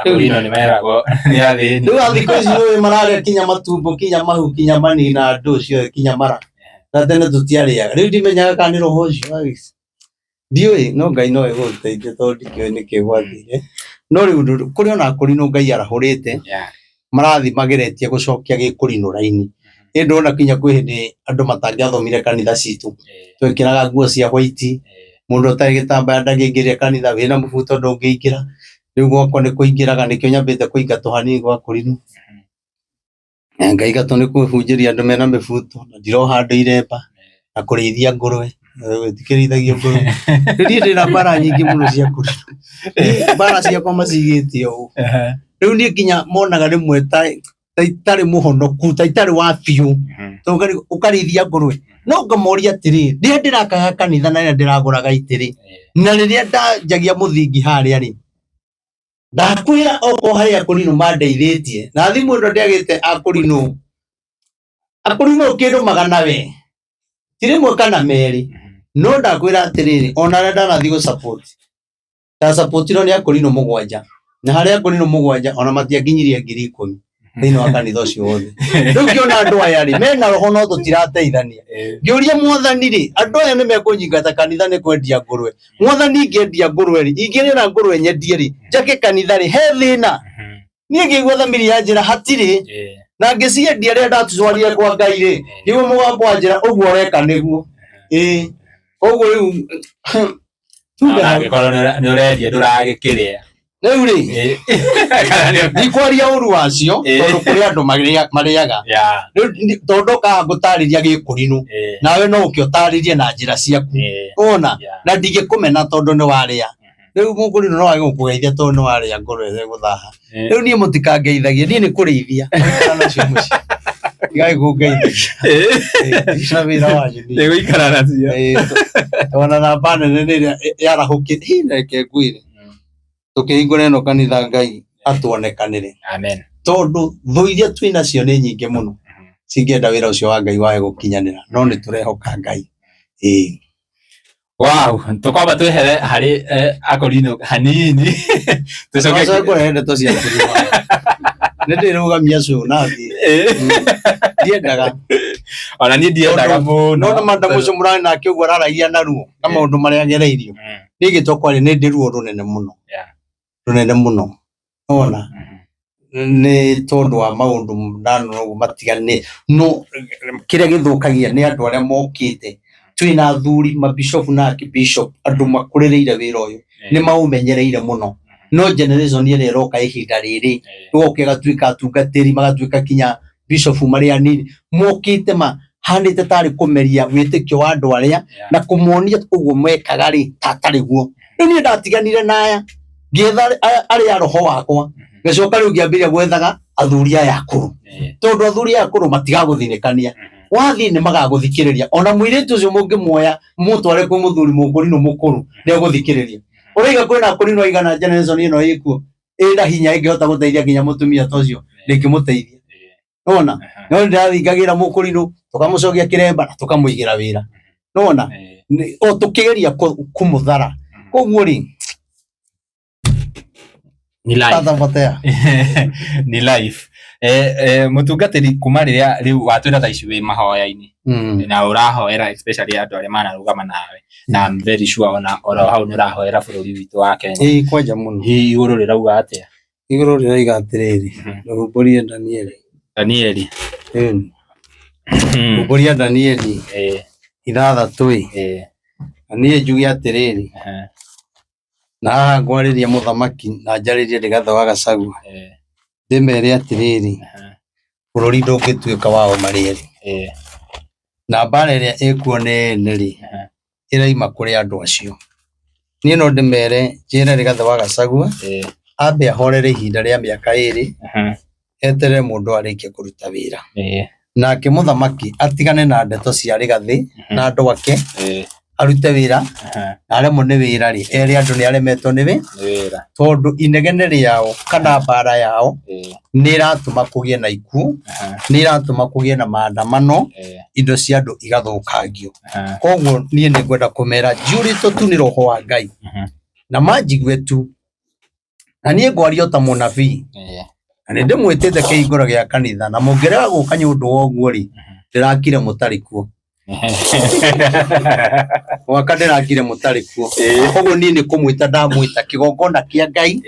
Akũrinũ nĩ meragwo nĩ athĩni. Rĩu a thikũ ici nĩũĩ mararĩa kinya matumbo, kinya mahu, kinya mani na ndũ ciothe, kinya mara, na tene tũtiarĩaga. Rĩu ndimenyaga kana nĩ roho ũcio, ndiũĩ, no Ngai no egũteithia tondũ ndikĩũĩ nĩkĩ gwathire. No rĩu kũrĩ ona akũrinũ Ngai arahũrĩte, marathiĩ mageretie gũcokia gĩkũrinũ raini. Nĩ ndona kinya kwĩ hĩndĩ andũ matangĩathomire kanitha citũ, twekĩraga nguo cia white, mũndũ ũtarĩ gĩtambaya ndangĩingĩrire kanitha, wĩna mũbuto ndũngĩingĩra. Rĩu gwakwa nĩ kũingĩraga, nĩkĩo nyambĩte kũingatwo hanini gwa kũrinũ. Ngaingatwo nĩ kũhunjĩria andũ mena mĩbuto na ndiroha andũ iremba na kũrĩithia ngũrwe, gũtikĩrĩithagio ngũrwe. Rĩu niĩ ndĩna mbara nyingĩ mũno cia kũrinũ. Niĩ mbara ciakwa macigĩte ũũ. Rĩu niĩ nginya monaga rĩmwe ta itarĩ mũhonoku, ta itarĩ wa biũ, tondũ ũkarĩithia ngũrwe. No ngamoria atĩrĩ, rĩrĩa ndĩrakaga kanitha na rĩrĩa ndĩragũraga itĩ rĩ, na rĩrĩa ndanjagia mũthingi harĩa rĩ, ndakwĩra okorwo harĩ akũrinũ mandeithĩtie na thimũ ĩno ndĩagĩte akũrinũ, akũrinũ kĩndũ magana we ti rĩmwe kana merĩ, no ndakwĩra atĩrĩrĩ, ona arĩa ndanathiĩ gũ support, ndasupportirwo nĩ akũrinũ 7, na harĩ akũrinũ 7 ona matianginyirie 10,000 thĩinĩ wa kanitha ũcio wothe. Rĩu ngĩona andũ aya rĩ mena roho no tũtirateithania. Ngĩũria Mwathani rĩ, andũ aya nĩ mekũnyingata kanitha nĩ kwendia ngũrwe. Mwathani, ingĩendia ngũrwe rĩ, ingĩrĩra ngũrwe nyendie rĩ, njake kanitha rĩ, he thĩna? Niĩ ngĩigua thamiri ya njĩra hatirĩ, na ngĩciendia rĩrĩa ndatwarire kwa Ngai rĩ, ngĩigua mũgambo wa njĩra ũguo ũreka nĩguo. Ĩĩ, koguo rĩu tuge hau. Angĩkorwo nĩ ũrendia ndũragĩkĩrĩa. Rĩu rĩ, ndikwaria ũru wacio, tondũ kũrĩ andũ marĩaga. Rĩu tondũ ndokaga ngũtarĩria gĩkũrinũ, nawe no ũke ũtarĩrie na njĩra ciaku, wona, na ndingĩkũmena tondũ nĩ warĩa. Rĩu mũkũrinũ no age gũkũgeithia tondũ nĩ warĩa ngũrwe ĩtegũthaha. Rĩu niĩ mũtikangeithagie, niĩ nĩ kũrĩithia Mũikara nacio mũciĩ, tigai kũngeithagia. Ndina wĩra wanyu niĩ. Nĩ gũikara nacio. Twana namba nene nĩ ĩrĩa yarahũkire. Hi, reke ngwĩre, tũkĩhingũra ĩno kanitha Ngai atuonekanĩre, Amen. Tondũ thũ iria twĩ nacio nĩ nyingĩ mũno cingĩenda wĩra ũcio wa Ngai wage gũkinyanĩra, no nĩ tũrehoka Ngai, ĩĩ. Wow, tũkwamba twehere harĩ akũrinũ hanini tũcoke. Nocoke kũrehe ndeto cia kũrima, nĩ ndĩrũgamia cũ na thiĩ. Ndiendaga. Ona niĩ ndiendaga mũno. No na madam ũcio mũrarĩ nake ũguo araragia na ruo na maũndũ marĩa agereirio. Niĩ ngĩtua kwaria nĩ ndĩ ruo rũnene mũno. Rũnene mũno. Nĩwona? Nĩ tondũ wa maũndũ ndanona ũguo matiganĩte. No kĩrĩa gĩthũkagia nĩ andũ arĩa mokĩte. Twĩna athuri mabishopu na akibishop andũ makũrĩrĩire wĩra ũyũ. Nĩ maũmenyereire mũno. No generation ĩrĩa ĩroka ihinda rĩrĩ ĩgoka ĩgatuĩka atungatĩri magatuĩka kinya bishop marĩ anini mokĩte mahanĩte tarĩ kũmeria wĩtĩkio wa andũ arĩa na kũmonia ũguo mekaga rĩ tatarĩ guo. Rĩu niĩ ndatiganire na aya ngĩetha arĩa a roho wakwa ngĩcoka rĩu ngĩambĩrĩria gwethaga athuri aya akũrũ tondũ athuri aya akũrũ matigagũthinĩkania wathiĩ nĩ magagũthikĩrĩria ona mũirĩtu ũcio mũngĩmuoya mũtware kwĩ mũthuri mũkũrinũ mũkũrũ nĩ egũthikĩrĩria. Ũraiga kwĩna akũrinũ aigana generation ĩno ĩkuo ĩna hinya ĩngĩhota gũteithia nginya mũtumia ta ũcio ndĩngĩmũteithia. Nĩwona? No nĩ ndĩrathingagĩra mũkũrinũ tũkamũcokia kĩremba na tũkamũigĩra wĩra. Nĩwona? O tũkĩgeria kũmũthara. Koguo rĩ Ni life. Athabatea. Ni life. Mũtungatĩri kuma rĩrĩa rĩu watwĩra thaa ici wĩ mahoya-inĩ na ũrahoera especially andũ arĩa manarũgama nawe na I'm very sure ona oro hau nĩ ũrahoera bũrũri witũ wa Kenya. Ĩĩ kwanja mũno. Hihi igũrũ rĩrauga atĩa? Igũrũ rĩroiga atĩrĩrĩ, rũhumbũrie Danieli. Danieli. Humbũria Danieli 6 ĩ. Na niĩ njuge atĩrĩrĩ, na haha ngwarĩria mũthamaki na njarĩrie Rigathĩ wa Gachagua, ndĩmere atĩrĩrĩ, bũrũri ndũngĩtuĩka wao marĩ erĩ. Na mbara ĩrĩa ĩkuo nene rĩ, ĩraima kũrĩ andũ acio. Niĩ no ndĩmere njĩre Rigathĩ wa Gachagua ambe ahorere ihinda rĩa mĩaka 2 eterere mũndũ arĩkie kũruta wĩra. Nake mũthamaki atigane na ndeto cia Rigathĩ na andũ ake, arute wĩra, na aremwo nĩ wĩra rĩ, ere andũ nĩ aremetwo nĩ wĩra, tondũ inegene rĩao kana mbara yao nĩ ĩratũma kũgĩe na ikuũ, nĩ ĩratũma kũgĩe na maandamano, indo cia andũ igathũkangio. Koguo niĩ nĩ ngwenda kũmera njiyũrĩtwo tu nĩ roho wa Ngai, na manjigue tu, na niĩ ngwaria o ta mũnabii, na nĩ ndĩmwĩtĩte kĩhingũro gĩa kanitha, na mũngĩrega gũka nĩ ũndũ wa ũguo rĩ, ndĩrakire mũtarĩ kuo. Mwaka ndĩrakire mũtarĩ kuo. Koguo niĩ nĩ kũmwĩta ndamwĩta kĩgongona kĩa Ngai,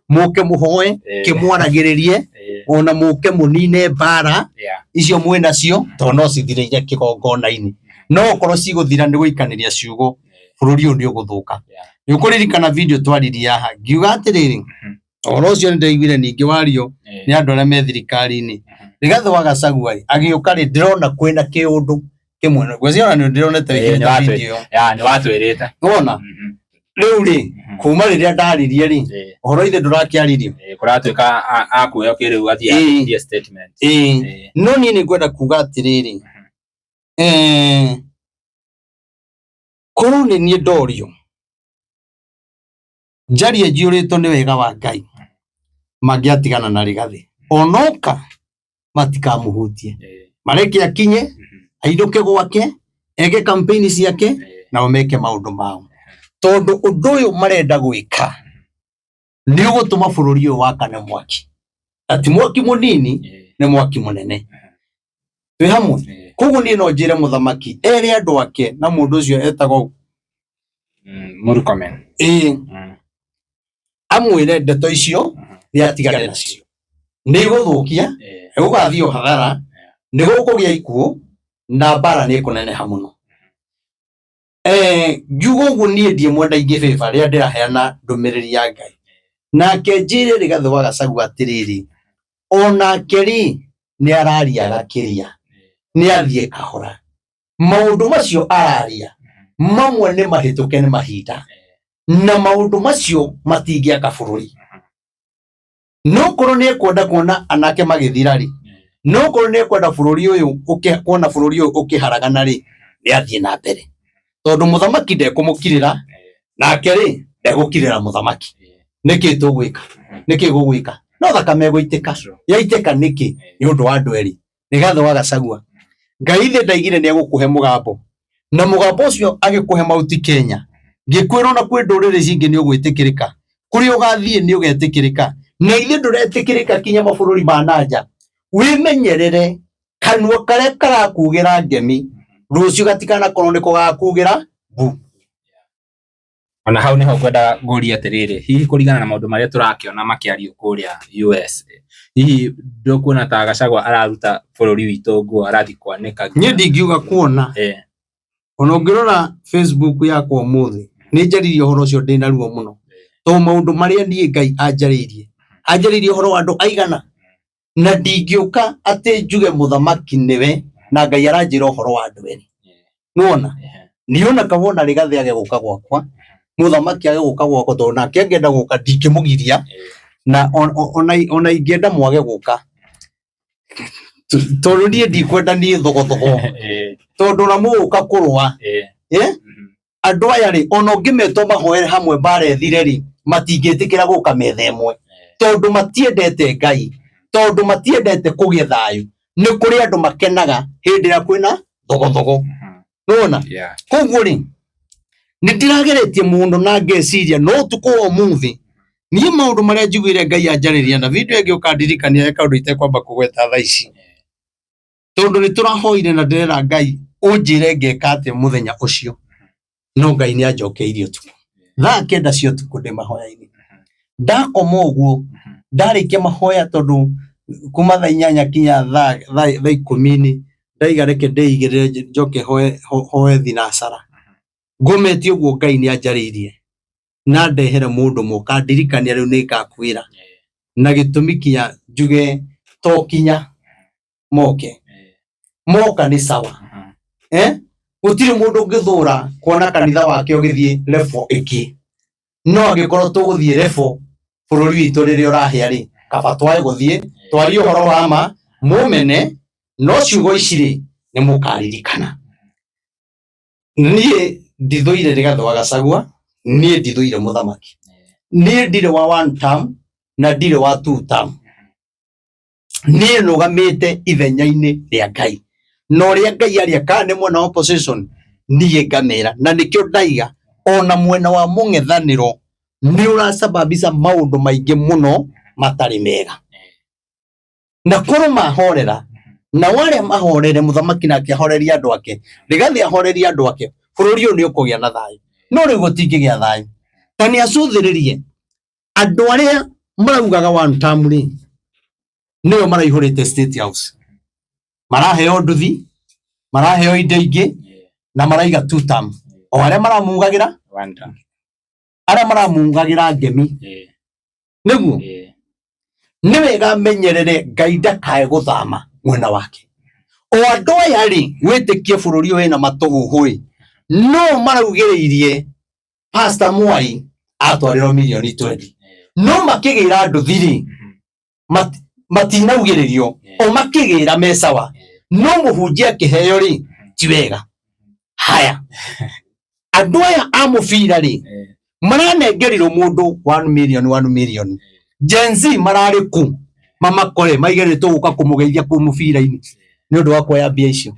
mũke mũhoe, kĩmwaragĩrĩrie, ona mũke mũnine mbara icio mwĩ nacio, tondũ no cithirĩire kĩgongona-inĩ. No okorwo cigũthira nĩ gũikanĩria ciugo, bũrũri ũyũ nĩ ũgũthũka. Nĩ ũkũririkana video twaririe haha, ngiuga atĩrĩrĩ, ũhoro ũcio nĩ ndaiguire ningĩ wario nĩ andũ arĩa me thirikari-inĩ. Rigathĩ wa Gachagua rĩ, agĩũka rĩ, ndĩrona kwĩna kĩũndũ kĩmwe. Ngwĩciria ona nĩ ndĩronete wĩkĩrĩte video ĩyo. Nĩ watwĩrĩte. Nĩwona? Rĩu rĩ, kuma rĩrĩa ndaririe rĩ, ũhoro ithe ndũrakĩaririo. Kũratuĩka akuoya kĩrĩu athiĩ statement. No niĩ nĩ ngwenda kuga atĩrĩrĩ, korwo nĩ niĩ ndorio, njarie njiyũrĩtwo nĩ wega wa Ngai, mangĩatigana na Rigathĩ. Onoka matikamũhutie. Mareke akinye, ainũke gwake, eke campaign ciake, nao meke maũndũ mao. Tondũ ũndũ ũyũ marenda gwĩka nĩ ũgũtũma bũrũri ũyũ wakane mwaki. Na ti mwaki mũnini, nĩ mwaki mũnene. Twĩ hamwe? Koguo niĩ no njĩre mũthamaki ere andũ ake na mũndũ ũcio etagwo Murkomen. Amwĩre ndeto icio nĩ atigane nacio. Nĩ igũthũkia, nĩ gũgathiĩ hathara, nĩ gũkũgĩa ikuũ, na mbara nĩ ĩkũneneha mũno. Ngiuga ũguo niĩ ndiĩ mwenda ingĩ bĩba rĩrĩa ndĩraheana ndũmĩrĩri ya Ngai. Nake njĩre Rigathĩ wa Gachagua atĩrĩrĩ, onake rĩ nĩ araria agakĩria, nĩ athiĩ kahora. Maũndũ macio araria mamwe nĩ mahĩtũke nĩ mahinda, na maũndũ macio matingĩaka bũrũri. No korwo nĩ ekwenda kuona anake magĩthira rĩ, no korwo nĩ ekwenda bũrũri ũyũ kuona bũrũri ũyũ ũkĩharagana rĩ, nĩ athiĩ na mbere. Tondũ mũthamaki ndekũmũkirĩra, nake rĩ ndegũkirĩra mũthamaki. Nĩkĩ tũgwĩka? Nĩkĩ gũgwĩka? No thakame ĩgũitĩka. Yaitĩka nĩkĩ? Nĩ ũndũ wa andũ erĩ. Rigathĩ wa Gachagua. Ngai ithe ndaigire nĩ egũkũhe mũgambo. Na mũgambo ũcio agĩkũhe Mount Kenya. Ngĩkwĩra ona kwĩ ndũrĩrĩ cingĩ nĩ ũgwĩtĩkĩrĩka. Kũrĩa ũgathiĩ nĩ ũgetĩkĩrĩka. Na ithe ndũretĩkĩrĩka kinya mabũrũri ma nanja. Wĩmenyerere. Kanua karĩa karakugĩra ngemi rũciũ gatikanakorwo nĩko gagakugĩra mbu. Ona hau niho ngwendaga ngũrie atĩrĩrĩ, hihi kũringana na maũndũ marĩa tũrakĩona makĩario kũrĩa US, hihi ndũkuona ta Gachagua araruta bũrũri witũ nguo arathiĩ kwanĩka? Niĩ ndingiuga kuona. Ona ũngĩrora Facebook yakwa ũmũthĩ nĩ njaririe ũhoro ũcio ndĩna ruo mũno, tondũ maũndũ marĩa niĩ Ngai anjarĩirie, anjarĩirie ũhoro wa andũ aigana, na ndingĩũka atĩ njuge mũthamaki nĩwe na Ngai aranjĩra ũhoro wa andũ erĩ. Nĩwona? Niona kawona Rigathĩ age gũka gwakwa, mũthamaki age gũka gwakwa, tondũ nake angĩenda gũka ndingĩmũgiria, na ona ingĩenda mwage gũka, tondũ niĩ ndikwenda niĩ thogothogo, tondũ ona mũgũka kũrũa, andũ aya rĩ, ona ũngĩmetwo mahoere hamwe mbara ĩthire rĩ, matingĩtĩkĩra gũka metha ĩmwe, tondũ matiendete Ngai, tondũ matiendete kũgĩa thayũ. Nĩ kũrĩ andũ makenaga hĩndĩ ĩrĩa kwĩna thogothogo. Nĩwona? Koguo rĩ, nĩ ndĩrageretie mũno na ngeciria no ũtukũ wa ũmũthĩ niĩ maũndũ marĩa njiguire Ngai anjarĩria, na video ĩngĩ ũkandirikania he kaũndũ itekwamba kũgweta thaa ici, tondũ nĩ tũrahoire na ndĩrera Ngai ũnjĩre ngeka atĩa mũthenya ũcio, no Ngai nĩ anjokeirie ũtukũ thaa 9 cia ũtukũ ndĩ mahoya-inĩ. Ndakoma ũguo ndarĩkia mahoya, tondũ kuma thaa 8 kinya thaa 10-inĩ ndaiga reke ndĩigĩrĩre njoke hoe thinacara. Ngomete ũguo Ngai nĩ anjarĩirie na ndehere mũndũ mũka ndirikania rĩu nĩ ngakwĩra, na gĩtũmi kinya njuge to kinya moke moka nĩ sawa. Gũtirĩ mũndũ ũngĩthũra kuona kanitha wake ũgĩthiĩ level ĩngĩ, no angĩkorwo tũgũthiĩ level bũrũri witũ rĩrĩa ũrahĩa rĩ, kaba twage gũthiĩ twarie ũhoro wa ma mũmene, no ciugo ici rĩ nĩ mũkaririkana. Niĩ ndithũire Rigathĩ wa Gachagua, niĩ ndithũire mũthamaki, niĩ ndirĩ wa one term na ndirĩ wa two term. Niĩ nũgamĩte ithenya-inĩ rĩa Ngai, na ũrĩa Ngai aria kana nĩ mwena wa opposition niĩ ngamera, na nĩkĩo ndaiga ona mwena wa mũng'ethanĩro nĩ ũrasababisha maũndũ maingĩ mũno matarĩ mega, na korwo mahorera na warĩa mahorere mũthamaki nake ahorerie andũ ake, Rigathĩ ahorerie andũ ake, bũrũri ũyũ nĩ ũkũgĩa na thayũ. No rĩu gũtingĩgĩa thayũ ta nĩ acũthĩrĩrie andũ arĩa maraugaga one term rĩ, nĩo maraihũrĩte State House, maraheo nduthi, maraheo indo ingĩ, na maraiga two term, o arĩa maramugagĩra arĩa maramugagĩra ngemi. Nĩguo nĩ wega menyerere Ngai ndakae gũthama mwena wake. O andũ aya rĩ, wĩtĩkie bũrũri ũyũ wĩna matũhũhũ ĩ, no maraugĩrĩirie Pastor Mwai atwarĩrwo mirioni 20, no makĩgĩra nduthi rĩ, matinaugĩrĩrio, o makĩgĩra me sawa, no mũhunjia akĩheo rĩ, ti wega. Haya, andũ aya a mũbira rĩ, maranengerirwo mũndũ 1 million 1 million. Gen Z mararĩ kũ mamakore maige nĩ tũgũka kũmũgeithia kũu mũbira-inĩ nĩ ũndũ wa kuoya mbia icio?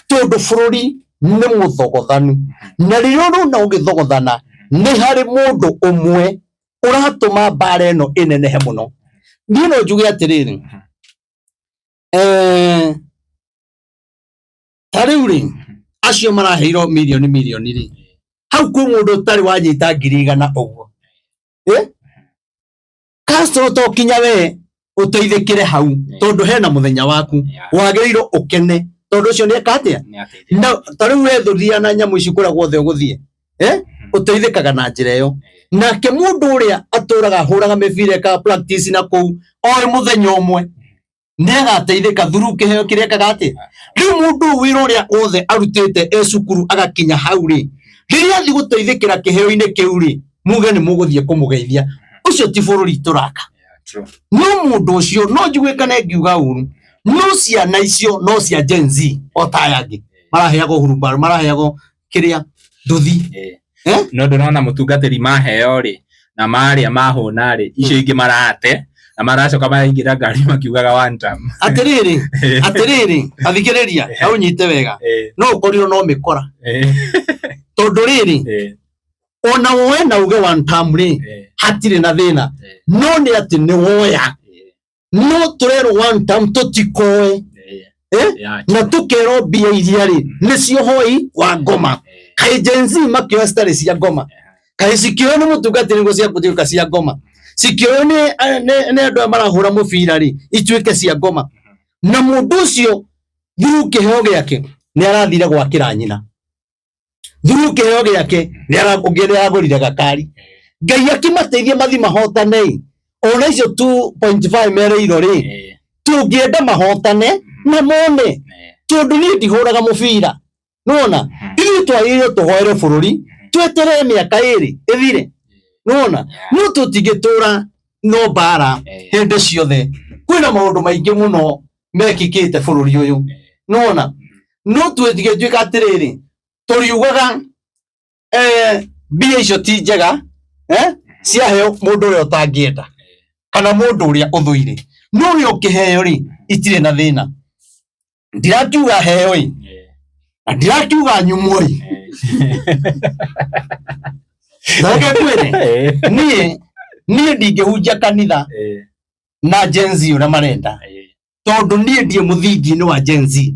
Tondũ bũrũri nĩ mũthogothanu, na rĩrĩa ũrona ũgĩthogothana nĩ harĩ mũndũ ũmwe ũratũma mbara ĩno ĩnenehe mũno. Niĩ no njuge atĩrĩrĩ, ta rĩu rĩ, acio maraheirwo mirioni mirioni rĩ, hau kwĩ mũndũ ũtarĩ wanyita 100,000 ũguo. Castro to kinya we ũteithĩkĩre hau, tondũ hena mũthenya waku wagĩrĩirwo ũkene, tondũ ũcio nĩ eka atĩa na ta rĩu we thũthia na nyamũ ici kũrĩa guothe ũgũthiĩ, ũteithĩkaga na njĩra ĩyo. Nake mũndũ ũrĩa atũraga ahũraga mĩbira ekaga practice na kũu oĩ mũthenya ũmwe nĩ agateithĩka through kĩheo kĩrĩa ekaga atĩa. Rĩu mũndũ ũyũ wĩra ũrĩa wothe arutĩte e cukuru agakinya hau rĩ, rĩrĩa athiĩ gũteithĩkĩra kĩheo-inĩ kĩu rĩ, muge nĩ mũgũthiĩ kũmũgeithia, ũcio ti bũrũri tũraka. No mũndũ ũcio no njigue kana ngiuga ũru, no ciana icio no cia Gen Z o ta aya angĩ maraheagwo hurumbarũ, maraheagwo kĩrĩa nduthi. No ndũrona mũtungatĩri maheo rĩ, na marĩa mahũna rĩ, icio ingĩ marate na maracoka maraingĩra ngari makiugaga one term. Atĩrĩrĩ, atĩrĩrĩ, athikĩrĩria na ũnyite wega, no ũkorirwo no mĩkora, tondũ rĩrĩ, ona woe na uge one term rĩ, hatirĩ na thĩna, no nĩ atĩ nĩ woya, no tũrerwo one term tũtikoe. Eh? Yeah. Na tũkerwo mbia iria rĩ nĩcio hoi wa ngoma. Kaĩ Gen Z makĩoya citarĩ cia ngoma? Kaĩ cikĩoywo nĩ mũtungatĩri nĩguo cia gũtuĩka cia ngoma? Cikĩoywo nĩ andũ aya marahũra mũbira rĩ ituĩke cia ngoma? Na mũndũ ũcio through kĩheo gĩake nĩ arathire gwakĩra nyina, through kĩheo gĩake ũngĩ nĩ aragũrire gakari. Ngai akĩmateithie mathi mahotane ona icio 2.5 mereirwo rĩ, tũngĩenda mahotane na mone, tondũ niĩ ndihũraga mũbira. Nĩwona, ithuĩ twagĩrĩirwo tũhoere bũrũri, tweterere mĩaka 2 ĩthire. Nĩwona, no tũtingĩtũra no mbara hĩndĩ ciothe. Kwĩna maũndũ maingĩ mũno mekĩkĩte bũrũri ũyũ. Nĩwona, no twĩtigĩtuĩka atĩrĩrĩ, tũriugaga mbia icio ti njega, ciaheo mũndũ ũrĩa ũtangĩenda kana mũndũ ũrĩa ũthũire, no ũrĩa ũkĩheo rĩ itirĩ na thĩna. Ndirakiuga heo ĩ, na ndirakiuga nyumwo ĩ. Na reke ngwĩre, niĩ ndingĩhunjia kanitha na Gen Z ũrĩa marenda, tondũ niĩ ndiĩ mũthingi-inĩ wa Gen Z,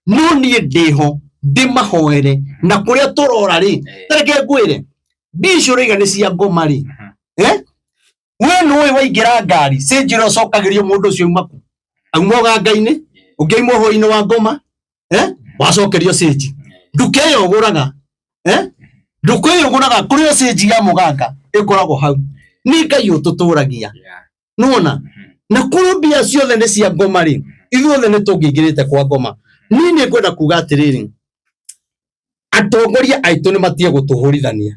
no niĩ ndĩho ndĩmahoere na kũrĩa tũrora rĩ. Ta reke ngwĩre, mbia icio ũraiga nĩ cia ngoma rĩ, we nĩũĩ waingĩra ngari cĩnji ũrĩa ũcokagĩrio mũndũ ũcio auma kũ? Auma ũganga-inĩ, ũngĩ auma ũhoi-inĩ wa ngoma, wacokerio cĩnji. Nduka ĩyo ũgũraga, nduka ĩyo ũgũraga kũrĩ o cĩnji ya mũganga ĩkoragwo hau. Nĩ Ngai ũtũtũragia. Nĩwona, na korwo mbia ciothe nĩ cia ngoma rĩ, ithuothe nĩ tũngĩingĩrĩte kwa ngoma. Niĩ nĩ ngwenda kuga atĩrĩrĩ, atongoria aitũ nĩ matige gũtũhũrithania.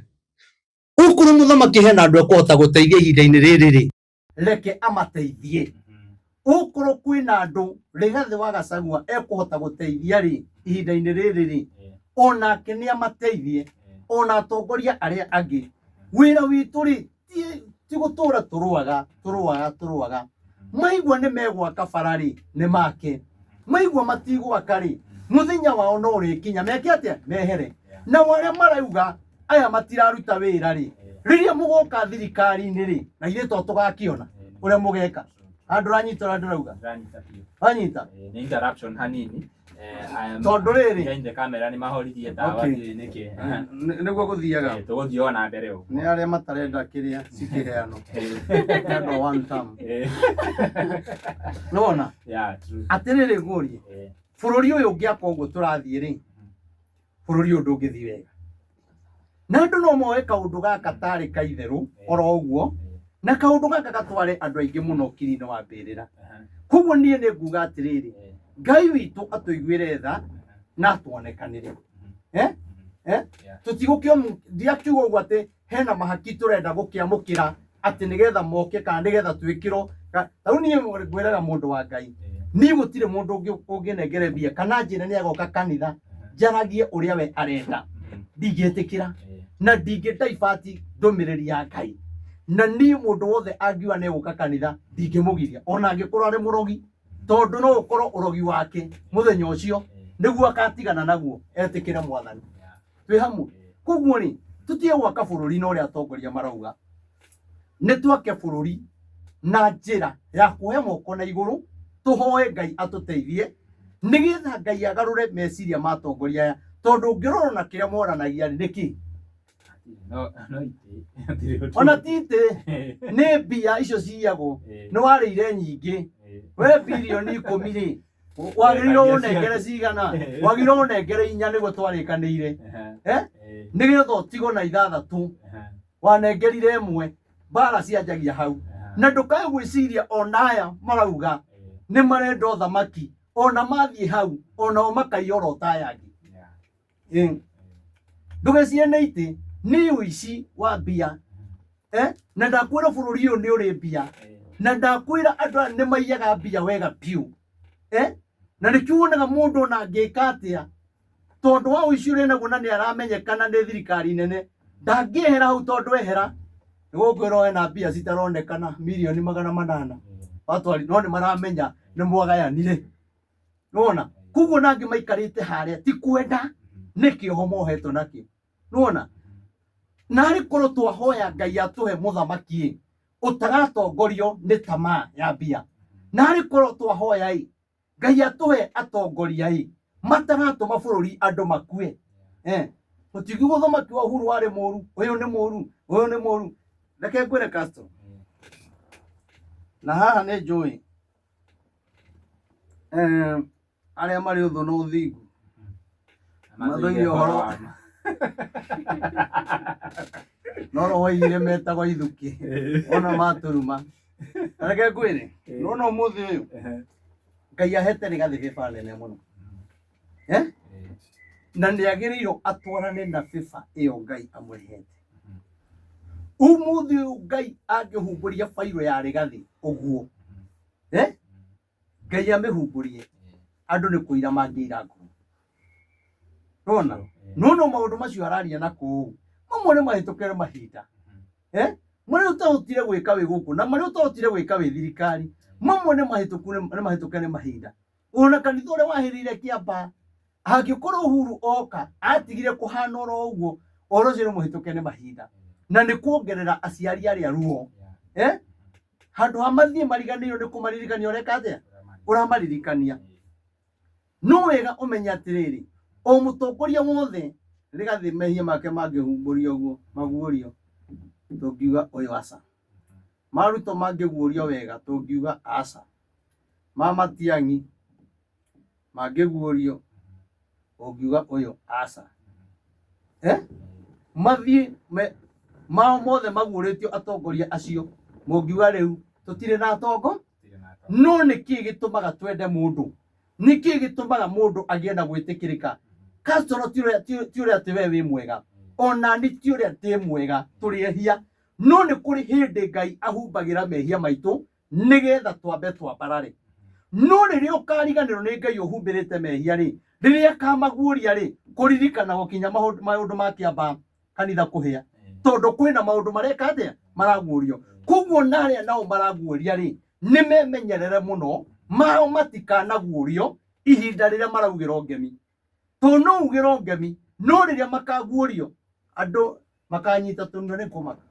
Ũkorwo mũthamaki hena andũ ekũhota gũteithia ihinda-inĩ rĩrĩ rĩ, reke amateithie. Ũkorwo kwĩna andũ Rigathĩ wa Gachagua ekũhota gũteithia rĩ ihinda-inĩ rĩrĩ rĩ, onake nĩ amateithie, ona atongoria arĩa angĩ. Wĩra witũ rĩ ti gũtũra tũrũaga tũrũaga tũrũaga. Maigua nĩ megwaka bara rĩ, nĩ make. Maigua matigwaka rĩ, mũthenya wao no ũrĩkinya meke atĩa? Mehere. Nao arĩa marauga aya matiraruta wĩra rĩ, rĩrĩa mũgoka thirikari-inĩ rĩ, na ithuĩ to tũgakĩona ũrĩa mũgeka. Handũ ũranyita ũrĩa ndĩrauga? Wanyita? Nĩ interruption hanini. Tondũ rĩrĩ, Behind the camera nĩ mahoririe tawa. Okay. Ndiũĩ nĩkĩ. Nĩguo gũthiaga. Tũgũthiĩ o na mbere ũguo. Nĩ arĩa matarenda kĩrĩa cikĩheanwo. Nĩ andũ a one term. Nĩwona? Yeah, true. Atĩrĩrĩ ngũrie, bũrũri ũyũ ũngĩaka ũguo tũrathiĩ rĩ, bũrũri ũyũ ndũngĩthiĩ wega. Na andũ no moe kaũndũ gaka tarĩ ka itherũ oro ũguo, na kaũndũ gaka gatware andũ aingĩ mũno kiri-inĩ wa mbĩrĩra. Koguo niĩ nĩ nguga atĩrĩrĩ, Ngai witũ atũiguĩre tha na atuonekanĩre. Tũtigũkĩo, ndiakiuga ũguo atĩ hena mahaki tũrenda gũkĩamũkĩra atĩ nĩgetha moke kana nĩgetha twĩkĩrwo. Rĩu niĩ ngwĩraga mũndũ wa Ngai, niĩ gũtirĩ mũndũ ũngĩnengere mbia kana njĩre nĩ agoka kanitha njaragie ũrĩa we arenda, ndingĩtĩkĩra na ndingĩ divert ndũmĩrĩri ya Ngai. Na niĩ mũndũ wothe angiuga nĩ egũka kanitha ndingĩmũgiria, ona angĩkorwo arĩ mũrogi, tondũ no ũkorwo ũrogi wake mũthenya ũcio nĩguo akatigana naguo etĩkĩre Mwathani. Twĩ hamwe. Koguo rĩ, tũtige gwaka bũrũri na ũrĩa atongoria marauga. Nĩ twake bũrũri na njĩra ya kuoya moko na igũrũ, tũhoe Ngai atũteithie nĩgetha Ngai agarũre meciria ma atongoria aya, tondũ ũngĩrora na kĩrĩa moranagia rĩ, nĩ kĩ? No, no itĩ. Hatirĩ ũndũ. Ona ti itĩ, nĩ mbia icio ciyagwo. Nĩ warĩire nyingĩ. We birioni 10 rĩ, wagĩrĩirwo ũnengere cigana? Wagĩrĩirwo ũnengere 4 nĩguo twarĩkanĩire. Nĩgetha ũtigwo na 6. Wanengerire 1. Mbara cianjagia hau. Na ndũkae gwĩciria ona aya marauga nĩ marenda ũthamaki, ona mathiĩ hau, onao makaiya oro ta aya angĩ. Ndũgecirie nĩ itĩ, nĩ ũici wa mbia. Na ndakwĩra bũrũri ũyũ nĩ ũrĩ mbia. Na ndakwĩra andũ aya nĩ maiyaga mbia wega biũ. Na nĩkĩo wonaga mũndũ ona angĩka atĩa, tondũ wa ũici ũrĩa naguo na nĩ aramenyekana nĩ thirikari nene, ndangĩehera hau, tondũ ehera nĩgũkwĩrwo ena mbia citaronekana mirioni 800 watwari, no nĩ maramenya nĩ mwagayanire. Nĩwona? Koguo na angĩ maikarĩte harĩa ti kwenda, nĩ kĩoho mohetwo nakĩo. Nĩwona? Na arĩ korwo twahoya Ngai atũhe mũthamaki ĩ, ũtaratongorio nĩ tamaa ya mbia. Na arĩ korwo twahoya ĩ, Ngai atũhe atongoria ĩ mataratũma bũrũri andũ makue. Tũtingiuga ũthamaki wa Uhuru warĩ mũru, ũyũ nĩ mũru, ũyũ nĩ mũru. Reke ngwĩre Castro, na haha nĩ njũĩ arĩa marĩ ũthũ na ũthingu mathũire ũhoro wa ma. No roho oigire metagwo ithukĩ ona matũruma. Na reke ngwĩre, nona ũmũthĩ ũyũ Ngai ahete Rigathĩ bĩba nene mũno, na nĩ agĩrĩirwo atwarane na bĩba ĩyo Ngai amũhete. Ũmũthĩ ũyũ Ngai angĩhumbũria bairũ ya Rigathĩ ũguo, Ngai amĩhumbũrie, andũ nĩ kũira mangĩira ngoro. Nona no maũndũ macio araria na kũu mamwe nĩ mahĩtũkĩre mahinda, marĩa ũtahotire gwĩka wĩ gũkũ na marĩa ũtahotire gwĩka wĩ thirikari, mamwe nĩ mahĩtũku nĩ mahĩtũke nĩ mahinda. Ona kanitha ũrĩa wahĩrĩire kĩamba angĩkorwo Uhuru oka atigire kũhana oro ũguo, ũhoro ũcio nĩ mũhĩtũke nĩ mahinda na nĩ kuongerera aciari arĩa ruo. Handũ ha mathiĩ mariganĩirwo nĩ kũmaririkania ũreka atĩa, ũramaririkania. No wega ũmenye atĩrĩrĩ, o mũtongoria wothe Rigathĩ mehia make mangĩhumbũrio ũguo maguũrio, tũngiuga ũyũ aca. Ma Ruto mangĩguũrio wega tũngiuga aca. Ma Matiang'i mangĩguũrio ũngiuga ũyũ aca. Mathiĩ mao mothe maguũrĩtio atongoria acio, mũngiuga rĩu tũtirĩ na atongo. No nĩkĩ gĩtũmaga twende mũndũ? Nĩkĩ gĩtũmaga mũndũ agĩe na gwĩtĩkĩrĩka? Castro ti ũrĩa atĩ we wĩ mwega, ona ni ti ũrĩa ndĩ mwega, tũrĩ ehia. No nĩ kũrĩ hĩndĩ Ngai ahumbagĩra mehia maitũ nĩgetha twambe twambarare. No rĩrĩa ũkariganĩrwo nĩ Ngai ũhumbĩrĩte mehia rĩ, rĩrĩa akamaguũria rĩ, kũririkana gũkinya maũndũ ma kĩamba kanitha kũhĩa, tondũ kwĩna maũndũ mareka atĩa, maraguũrio. Koguo na arĩa nao maraguũria rĩ, nĩ memenyerere mũno mao matikanaguũrio ihinda rĩrĩa maraugĩrwo ngemi. Tondũ no ugĩrwo ngemi, no rĩrĩa makaguũrio andũ makanyita tũnua nĩ kũmaka.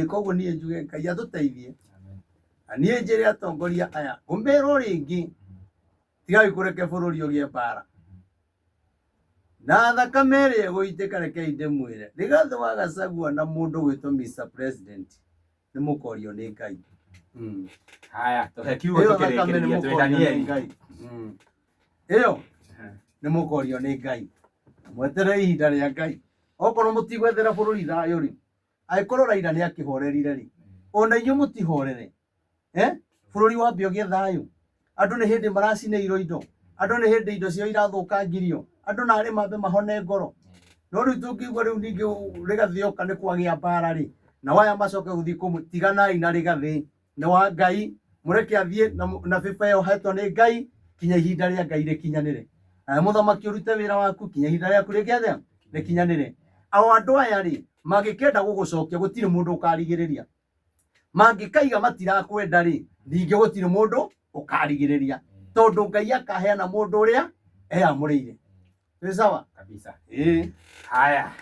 Koguo niĩ njuge Ngai atũteithie. Na niĩ njĩre atongoria aya, ngũmerwo rĩngĩ, tigai kũreke bũrũri ũgĩe mbara. Na thakame ĩrĩa ĩgũitĩka rekei ndĩmwĩre, Rigathĩ wa Gachagua na mũndũ ũgwĩtwo Mr President nĩ mũkorio nĩ Ngai. Haya, tũhe kiugo Ĩyo thakame nĩ tũkĩrĩkĩrĩria twĩ mũkorio nĩ Danieli. Ngai. Ĩyo nĩ mũkorio nĩ Ngai. Mweterere ihinda rĩa Ngai. Okorwo mũtigwethera bũrũri thayũ rĩ, angĩkorwo Raila nĩ akĩhorerire rĩ, ona inyuĩ mũtihorere. Bũrũri wambe ũgĩe thayũ. Andũ nĩ hĩndĩ maracinĩirwo indo, andũ nĩ hĩndĩ indo ciao irathũkangirio, andũ narĩ mambe mahone ngoro. No rĩu tũngĩigua rĩu ningĩ Rigathĩ oka nĩ kwagĩa mbara rĩ, nao aya macoke gũthiĩ kũmũ, tiganai na Rigathĩ, nĩ wa Ngai, mũreke athiĩ na bĩba ĩyo ahetwo nĩ Ngai kinya ihinda rĩa Ngai rĩkinyanĩre. Nawe mũthamaki ũrute wĩra waku kinya ihinda rĩaku rĩke atĩa, rĩkinyanĩre. Ao andũ aya rĩ, mangĩkenda gũgũcokia gũtirĩ mũndũ ũkarigĩrĩria. Mangĩkaiga matirakwenda rĩ, ningĩ gũtirĩ mũndũ ũkarigĩrĩria, tondũ Ngai akaheana mũndũ ũrĩa eyamũrĩire. Twĩ sawa? Kabisa. Haya.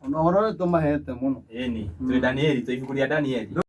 Ona ũhoro ũyũ tũmahete mũno. Ĩni, twĩ Danieli, twĩ ibuku rĩa Danieli.